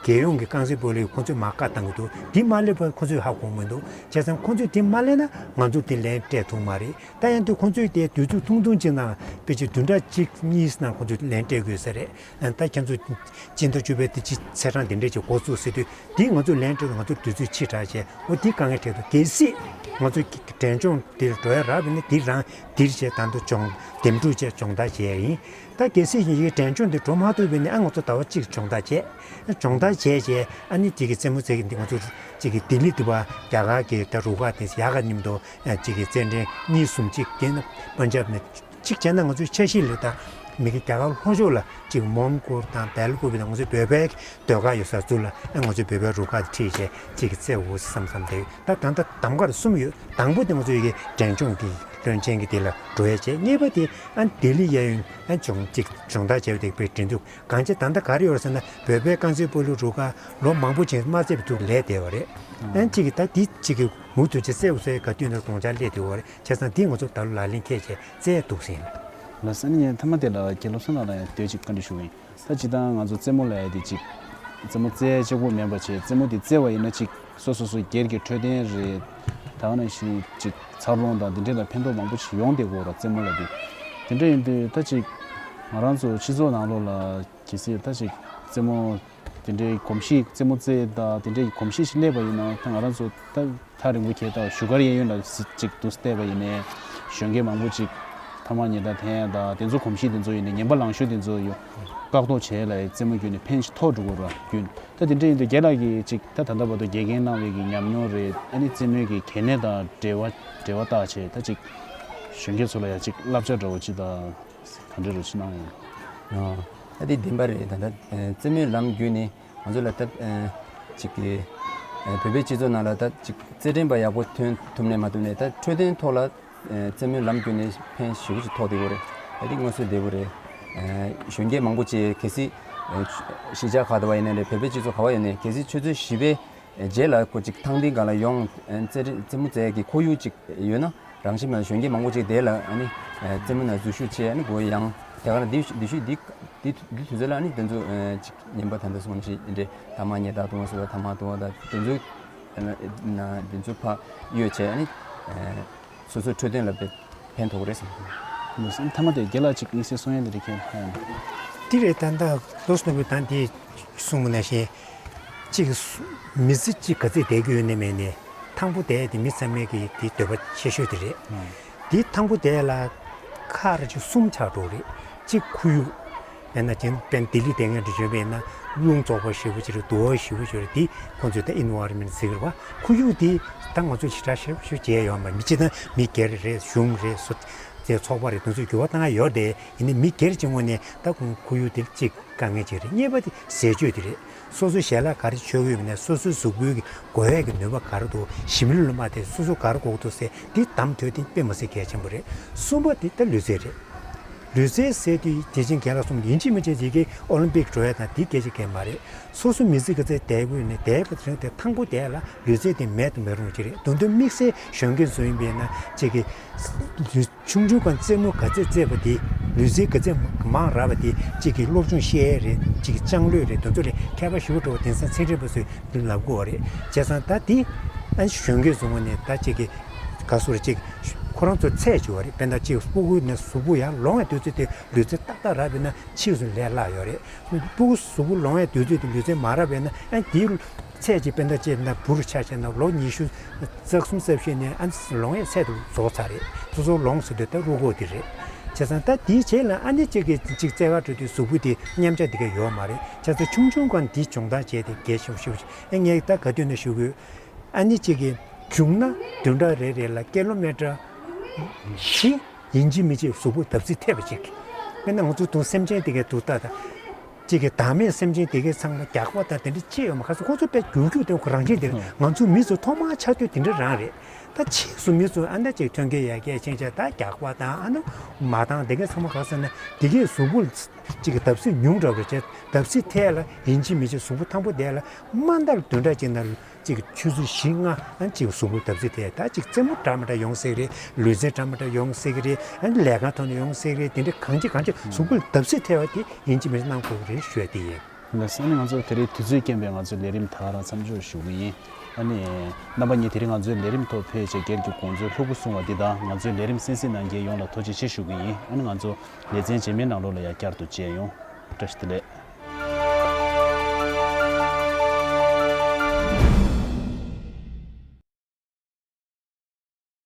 རྒྱལ་ཡོངས་ཀྱི་རྐང་རྩེད་སྤོ་ལོས་ཁོང་ཚོས་མར་བཀའ་བཏང་གི་འདུག་དེ་མ་སླེབས་བར་ཁོང་ཚོས་ཧ་གོ་མི་འདུག་བྱས་ཙང་ཁོང་ཚོས་དེ་མ་སླེབས་ན་ང་ཚོ་དེ་ལན་སྤྲད་ཐུབ་མ་རེད། ད་ཡང་དུས་ཁོང་ཚོས་དེ་དུས་ཚོད་ཐུང་ཐུང་ཅིག་ནང་དཔེ་ཆ་བདུན་ཕྲག་གཅིག་གཉིས་ནང་ཁོང་ཚོས་ལན་སྤྲད་དགོས་ས་རེད། ད་ཁྱེད་ཚོ་སྤྱི་ཟླ་བཅུ་པའི་དེ་ཕྱི་ཚེས་གྲངས་དེ་འདྲས་ཅིག་འགོ་བཙུགས་ཟེར་དུས་དེ་ང་ཚོས་ལན་སྤྲད་དུས་ང་ཚོར་དུས་ཚོད་ཕྱིས་དྲགས་བྱས། འོ་དེ་དཀའ་ངལ་འཕྲད་འདུག་གལ་སྲིད་ང་ཚོ་འབྲས་ལྗོངས་དེར་འགྲོ་ཡ་རག་པ་ཡིན་ན་དེ་རང་འདིར་བྱས་ད་དུང་སྦྱོང་འདེམས་སྒྲུག་བྱས་སྦྱོང་བརྡར་བྱས་ཡ་ཡིན། ད་གལ་སྲིད་ཡིན་ཡིན་འབྲས་ལྗོངས་དེ་འགྲོ་མ་ཐུབ་པ་ཡིན་ན་ཨ་ང་ཚོ་ཟླ་བ་གཅིག་སྦྱོང་བརྡར་བྱས། སྦྱོང་བརྡར་བྱས་བྱས་ཨ་ནི་དེ་གི་རྩེད་མོ་རྩེ་གི་འདི་ང་ཚོ་གཅིག་གི་ལྡི་ལི་དུ་བ་རྒྱ་གར་གི་ད་རུ་ཁག་དེ་ཡག་ག་མཉམ་དུ་གཅིག་གི་རྩེད་འགྲན་གཉིས་གསུམ་གཅིག་བྱས་ན་པན་ཇབ་ནས། གཅིག་བྱས་ན་ང་ཚོའི་འཆར་གཞི་ལ་ད་མི་གི་རྒྱ་གར་ལྷོ་ཕྱོགས་ལ་གཅིག་མོན་གྷོ་དང་བལ་ཀོ་བི་དང་ང་ཚོའི་བོད་པའི་ཟློས་གར་ཡོད་ས་ཚུར་ལ་ཨ་ང་ཚོའི་བོད་པའི་རུ་ཁག་དེ་ཁྲིད་བྱས་གཅིག་གི་རྩེ་འོ་བསམ་བསམ་དེ་ད་ད་ད་གདམ་ག་རུ་གསུམ་ཡོད། དང་པོ་དེ་ང་ཚོ་ཡི་གེ་འབྲས་ལྗོངས་ཀྱི་བློན་ཆེན་གྱི་དེ་ལ་འགྲོ་ཡས་བྱས། གཉིས་པ་དེ་ཨ་ལྡི་ལི་གཡས་གཡོན་ཨ་སྦྱོང་གཅིག་སྦྱོང་བརྡར་བྱས་པ་དེ་དཔེ་འགྲན་བསྡུར་གང་བྱས། ད་ད་ག་རེ་ཡོད་རེད་ཟེར་ན་བོད་པའི་རྐང་རྩེད་སྤོ་ལོ་རུ་ཁག་ལོ་མང་པོ་ཅིག་མ་རྩེད་པ་དུ་ལས་བསྡད་པ་རེད། ཨ་གཅིག་གི་ད་དེ་གཅིག་གི་མུ་མཐུད་ཅིག་རྩེ་འོ་ཟེར་ག་དུས་ནས་དགོངས་འཆར་སླེབས་བསྡད་པ་རེད། བྱས་ཙང་འདི་ང་ཚོ་ད་ལོ་ལག་ལེན་འཁེལ་བྱས་རྩེ་འདུག་ཟིན། ལགས་སོ། ཨ་ནི་ངས་མཐའ་མ་དེ་ལ་རྒན་བློ་བཟང་ལགས་ལ་ཡང་དེ་ཅིག་བཀའ་འདྲི་ཞུ་གི་ཡིན། ད་སྤྱིར་བཏང་ང་ཚོ་རྩེད་མོ་ལབ་ཡ་དེ་ཅིག་རྩེད་མོ་རྩེ་གཅིག་པོ་མིན་པ་བྱས་རྩེད་མོ་དེ་རྩེ་བ་ཡིན་ན་ཅིག་སོ་སོ་སོ་སྒེར་གྱི་འཕྲོད་བསྟེན་རེད། ད་ག་ནང་བཞིན་ཅིག་འཚར་ལོངས་དང་དེ་འདྲས་ལ་ཕན་ཐོགས་མང་པོ་ཞིག་ཡོང་བསྡད་ཀྱི་ཡོད་རེད་རྩེད་མོ་ལབ་དུས། དེ་འདྲ་ཡིན་དུས་ད་ཅིག་ང་རང་ཚོ་སྤྱི་ཚོགས་ནང་ལོགས་ལ་གལ་སྲིད་ད་ཅིག་རྩེད་མོ་དེ་འདྲའི་གོམས་གཤིས་རྩེད་མོ་རྩེ་ད་དེ་འདྲའི་གོམས་གཤིས་ཤིག་སླེབས་པ་ཡིན་ན་ད་ང་རང་ཚོ་ད་ཐག་རིང་པོ་ཁྱེར་ད་བཞུགས་སྒར་གཡས་གཡོན་ལ་གཟིགས་ཅིག་ཏུ་བལྟས་པ་ཡིན་ནའི་གཞོན་སྐྱེས་མང་པོ་ཅིག་ཐ་མག་ཉལ་ཐ་འཐེན་ཡ་ད་དེ་ཚོ་གོམས་གཤིས་དེ་ཚོ་ཡིན་ནའི་ངན་པ་ལངས་ཤོས་དེ་ཚོ་ཡོད་བཀག་ཐོག་བྱས་ལ་རྩེད་མོ་བརྒྱུད་ནས་ཕན་ཞིག་ཐོགས་འགྲོ་གི་ར་རྒྱུན་ད་དེ་འདྲ་ཡིན་དུས་རྒན་ལགས་ཀྱིས་ཅིག་ད་ད་ལྟ་བར་དུ་དགེ་རྒན་གནང་བའི་གི་ཉམས་མྱོང་རེད། ཨ་ནི་རྩེད་མོའི་གི་གལ་གནད་དང་འབྲེལ་བ་འབྲེལ་བ་བཏགས་བྱས་ད་ཅིག་གཞོན་སྐྱེས་ཚོ་ལ་ཡ་ཅིག་བསླབ་བྱ་འདྲ་བོ་ཅིག་ད། ག་འདྲ་རེ་ཞིག་གནང་ཡོད། ཨ་དེ་བདེན་པ་རེད། ད་ལྟ་རྩེད་མོའི་ལམ་བརྒྱུད་ནས་ང་ཚོ་ལ་ད་ཅིག་གི་བོད་པའི་སྤྱི་ཚོགས་ནང་ལ་ད་ཅིག་རྩེད་འགྲན་པ་ཡག་པོ་ཐོན་ཐུབ་ནས་མ་ཐུབ་ནས་ད་འཕྲོད་བསྟེན་ཐོག་ལ་རྩེད་མོའི་ལམ་བརྒྱུད་ནས་ཕན་ཞེ་པོ་ཅིག་ཐོགས་བསྡད་ཡོད་རེད། ད་དེ་མངོན་གསལ་དོད་པོ་རེད། གཞོན་སྐྱེས་མང་པོ་ཅིག་གལ་སྲིད་གཞིས་ཆགས་ག་ད་བ་ཡིན་ན་རེད། བོད་པའི་སྤྱི་ཚོགས་ག་བ་ཡིན་ནའི་གལ་སྲིད་ཆུ་ཚོད་བཞི་པའི་ རྗེས་ལ་ཁོ་ཅིག་ཐང་འདི་སྒང་ལ་ཡོང་རྩེད་རྩེད་མོ་རྩེ་ཡས་ཀྱི་ཁོར་ཡུག་ཅིག་ཡོད་ན། རང་བཞིན་མེད་གཞོན་སྐྱེས་མང་པོ་ཅིག་དེ་ལ་ཨ་ནི་རྩེད་མོ་ནང་འཛུལ་ཞུགས་བྱས། ཨ་ནི་ཁོ་ཡང་དེ་ག་ན་འདི་འདི་ཤུལ་འདི་འདི་འདི་དུས་ཚོད་ལ་ཨ་ནི་དེ་ཚོ་ཅིག་ཉན་པ་ད་ལྟ་སོང་ཞིག་འདྲེ་ཐ་མག་ཉལ་ཐ་གཏོང་བ་སོགས་ཐ་མག་གཏོང་བ་དང་དེ་ཚོ་དེ་ཚོ་ཕར་གཡོལ་བྱས། ཨ་ནི་སོ་སོའི་འཕྲོད་བསྟེན་ལ་ཕན་ཐོགས་རེད་བསམ། ཐ་མ་དེ་རྒན་ལགས་ཅིག་དམིགས་བསལ་གསུང་ཡ་འདི་རེད་ཁྱེད། འདི་རེད། ད་ལྟ་ལོ་སྣོ་བུ་དང་དེ་གསུངས་པ་ནང་བཞིན། གཅིག་མི་ཚེ་གཅིག་ག་ཚོད་བསྡད་ཀྱི་ཡོད་ནི་མེད་ནི། ཐང་པོ་བསྡད་དེ་མི་ཚང་མས་ཀྱི་དེ་འདོད་པ་ཆེ་ཤོས་དེ་རེད། དེ་ཐང་པོ་བསྡད་ལ་ཁག་ཅིག་གསུམ་ཆགས་འགྲོ་རེད། གཅིག་ཁོར་ཡུག་དཔེར་ན་ཅིག་དཔེར་ན་ལྡི་ལི་བསྡད་མཁན་དེ་བྱུང་བས་ན་རླུང་བཙོག་པ་ཞེ་པོ་ཅིག་རེད། དུ་བ་ཞེ་པོ་ཅིག་རེད། དེ་ཁོང་ཚོས་ད་environment་ཟེར་གི་རེད་བ། ཁོར་ཡུག་དེ་ད་ང་ཚོས་ཞེ་དྲག་ཞེ་པོ་ཅིག་བྱས་ཡོད་མ་རེད། མི་སྤྱིར་བཏང་མི་སྒེར་རེད། གཞུང་རེད། སོ་དེ་ཚོགས་པ་རེད། དེ་ཚོས་འགྱུར་བ་བཏང་ཡ་ཡོད་རེད་དེ། ཡིན་ནའི་མི་སྒེར་གྱི་ངོས་ནས་ད་ཁོང་ཁོར་ཡུག་དེ་གཅིག་དཀའ་ངལ་ཅིག་རེད། གཉིས་པ་དེ་ཟས་སྤྱོད་དེ་རེད། སོ་སོའི་ཞལ་ལག་ག་རེ་མཆོད་ཀྱི་ཡོད་མེད་ནས། སོ་སོའི་གཟུགས་པོའི་གི་འགོ་བའི་གི་ནུས་པ་ག་རེ་འདུག་ཞིམ་ལུས་ལ་མ་དེ་སོ་སོ་ག་རེ་དགོས་འདུག་ཟེར་དེ་གདམ་ཐུབ་དེ་དཔེ་མི་སྲིད་གལ་ཆེན་པོ་རེད། གསུམ་པ་དེ་ད་ལུས་རྩལ་རེད། ལུས་རྩལ་ཟེར་དུས་དེ་བཞིན་རྒན་ལགས་གསུངས་ཡིན་གཅིག་མིན་གཅིག་དེ་གི་ཨོ་ལིམ་པིག་འགྲོ་ཡ་དང་དེ་སྐད་ཆ་གལ་མ་རེད། སོ་སོ་མི་ཚེ་ག་ཚོད་བསྡད་དགོས་ནས་བསྡད་པ་དེ་རིང་དེ་ཐང་པོ་བསྡད་ལ་ལུས་རྩལ་དེ་མེད་དུ་མི་རུང་གི་རེད། དོན་དུ་དམིགས་བསལ་གཞོན་སྐྱེས་ཚོ་ཡིན་པས་ན་གཅིག་གི་ཆུང་ཆུང་སྒང་རྩེད་མོ་ག་ཚད་རྩེད་པ་དེ། ལུས་རྩལ་ག་ཚད་མང་རག་པ་དེ་གཅིག་གི་སློབ་སྦྱོང་ཤེས་ཡས་རེད། གཅིག་གི་ལྕང་གློད་རེད། དེ་ཚོ་ལས་མཁས་པ་ཞེ་པོ་འགྲོ་བ། དེང་སང་ཚན་རིག་པ་ཚོས་འདི་ལབ་དགོས་པ་རེད། བྱས་ཙང་ད་དེ་ཨ་ནི་གཞོན་སྐྱེས་ཚོ་ངོས་ནས་ད་གཅིག་གི་ག་ཚོད་རེད། གཅིག་ཁོ་རང་ཚོ་ཚད་ཅིག་ཡོད་རེད། དཔེར་ན་གཅིག་སྤུ་གུ་ནས་གཟུགས་པོ་ཡར་ལོང་བའི་དུས་ཚོད་དེ་ལུས་རྩལ་ཏག་ཏག་རག་པས་ན་ཕྱིས་སུ་ལས་སླ་ཡོད་རེད། སྤུ་གུ་གཟུགས་པོ་ལོང་བའི་དུས་ཚོད་དེ་ལུས་རྩལ་མ་རག་པས་ན་ཨ་ནི་དེའི་ཚད་ཅིག་དཔེར་ན་བྱས་ན་བུ་རུ་ཆ་བཞག་ན་ལོ་ཉི་ཤུ་རྩ་གསུམ་རྩ་བཞི་ནས་ཨ་ནི་ལོང་ཡས་ཚད་དུ་རྫོགས་ཚར་རེད། སོ་སོ་ལོང་ཟེར་དུས་ད་རུ་ཀོ་དེ་རེད། བྱས་ཙང་ད་དེའི་རྗེས་ལ་ཨ་ནི་གཅིག་གིས་གཅིག་རྩེད་གར་འགྲོ་དུས་གཟུགས་པོ་དེ་མཉམ་ཆག་དེ་ག་ཡོད་མ་རེད། བྱས་ཙང་ཆུང་ཆུང་སྒང་དེ་སྦྱོང་བརྡར་བྱས་ཏེ་གལ་ཆེན་པོ་ཞེ་པོ་ཅིག་ཨ་ངས་ད་ག་དུས་ན་ཞུ་དགོས། ཨ་ནི་གཅིག་གིས་བྱུང་ན་བདུན་ཕྲག་རེ་རེ་ལ་ཀི་ལོ་མི་ཊར་བཞི་ཡིན་གཅིག་མིན་གཅིག་གཟུགས་པོ་བརྡབ་གསིག་ཐེབས་པ་ཅིག་དཔེར་ན་ང་ཚོ་དུང་སེམས་ཅན་དེ་གའི་དུག་རྟགས་དང་། གཅིག་གི་བདག་མེད་སེམས་ཅན་དེ་གའི་ཚང་མ་རྒྱགས་པ་དང་དེ་འདྲ་ཅི་ཡོད་མ། ཁ་སང་ཁོ་ཚོ་དཔེ་རྒྱུག་རྒྱུག་དེ་ཁོ་རང་བཞིན་དེ་རེད། ང་ཚོ་མི་ཚོ་ཐོག་མར་ཆགས་དུས་དེ་འདྲ་རང་རེད། ད་ཕྱིས་སུ་མི་ཚོ་ཨ་འདྲ་ཅིག་ཐོན་སྐྱེད་ཡ་སྐྱེད་ཕྱིན་ཆད་ད་རྒྱགས་པ་དང་ཨ་ནི་མ་བཏང་དེ་གའི་ཚང་མ་ག་ཟེར་ན་དེ་གའི་གཟུགས་པོ་གཅིག་གི་བརྡབ་གསིག་ཉུང་དྲགས་པ་བྱས། བརྡབ་གསིག་ཐེབས་ལ་ཡིན་གཅིག་མིན་གཅིག་གཟུགས་པོ་ཐང་པོ་བསྡད་ལ་མ་མཐའ་ལ་བདུན་ཕྲག་གཅིག་ནང་ལ་གཅིག་གི་ཆུ་ཚོད་བཞི་ལྔ་ཨ་གཅིག་གཟུགས་པོ་བརྡབ་གསིག་ཐེབས། ད་གཅིག་རྩེད་མོ་འདྲ་མི་འདྲ་ཡོང་སྲིད་རེད། ལུས་རྩལ་འདྲ་མི་འདྲ་ཡོང་སྲིད་རེད། ཨ་ནི་ལས་ཀ་ཐོག་ནས་ཡོང་སྲིད་རེད། དེ་འདྲ་གང་ཅི་གང་ཅི་གཟུགས་པོ་ལ་བརྡབ་གསིག་ཐེབས་པ་དེ་ཡིན་གཅིག་མིན་གཅིག་གནང་དགོས་ཀྱི་རེད་ཞུ་ཡ་དེ་ཡིན། ལགས་སོ། ཨ་ནི་ང་ཚོ་དེ་རིང་དུས་ཚོད་རྐྱེན་པས་ང་ཚོའི་ལས་རིམ་ད་ག་རང་མཚམས་འཇོག་ཞུ་གི་ཡིན། ཨ་ནི་རྣམ་པ་གཉིས་དེ་རིང་ང་ཚོའི་ལས་རིམ་ཐོག་ཕེབས་བྱས་སྒེར་གྱི་དགོངས་ཚུལ་ལྷུག་པོ་གསུངས་པ་འདི་དང་ང་ཚོའི་ལས་རིམ་གསན་གཟིགས་གནང་མཁན་ཡོངས་ལ་ཐུགས་རྗེ་ཆེ་ཞུ་གི་ཡིན། ཨ་ནི་ང་ཚོ་ལེ་ཚན་རྗེས་མའི་ནང་ལོགས་ལ་ཡང་བསྐྱར་དུ་མཇལ་ཡོང་། བཀྲ་ཤིས་བདེ་ལེགས།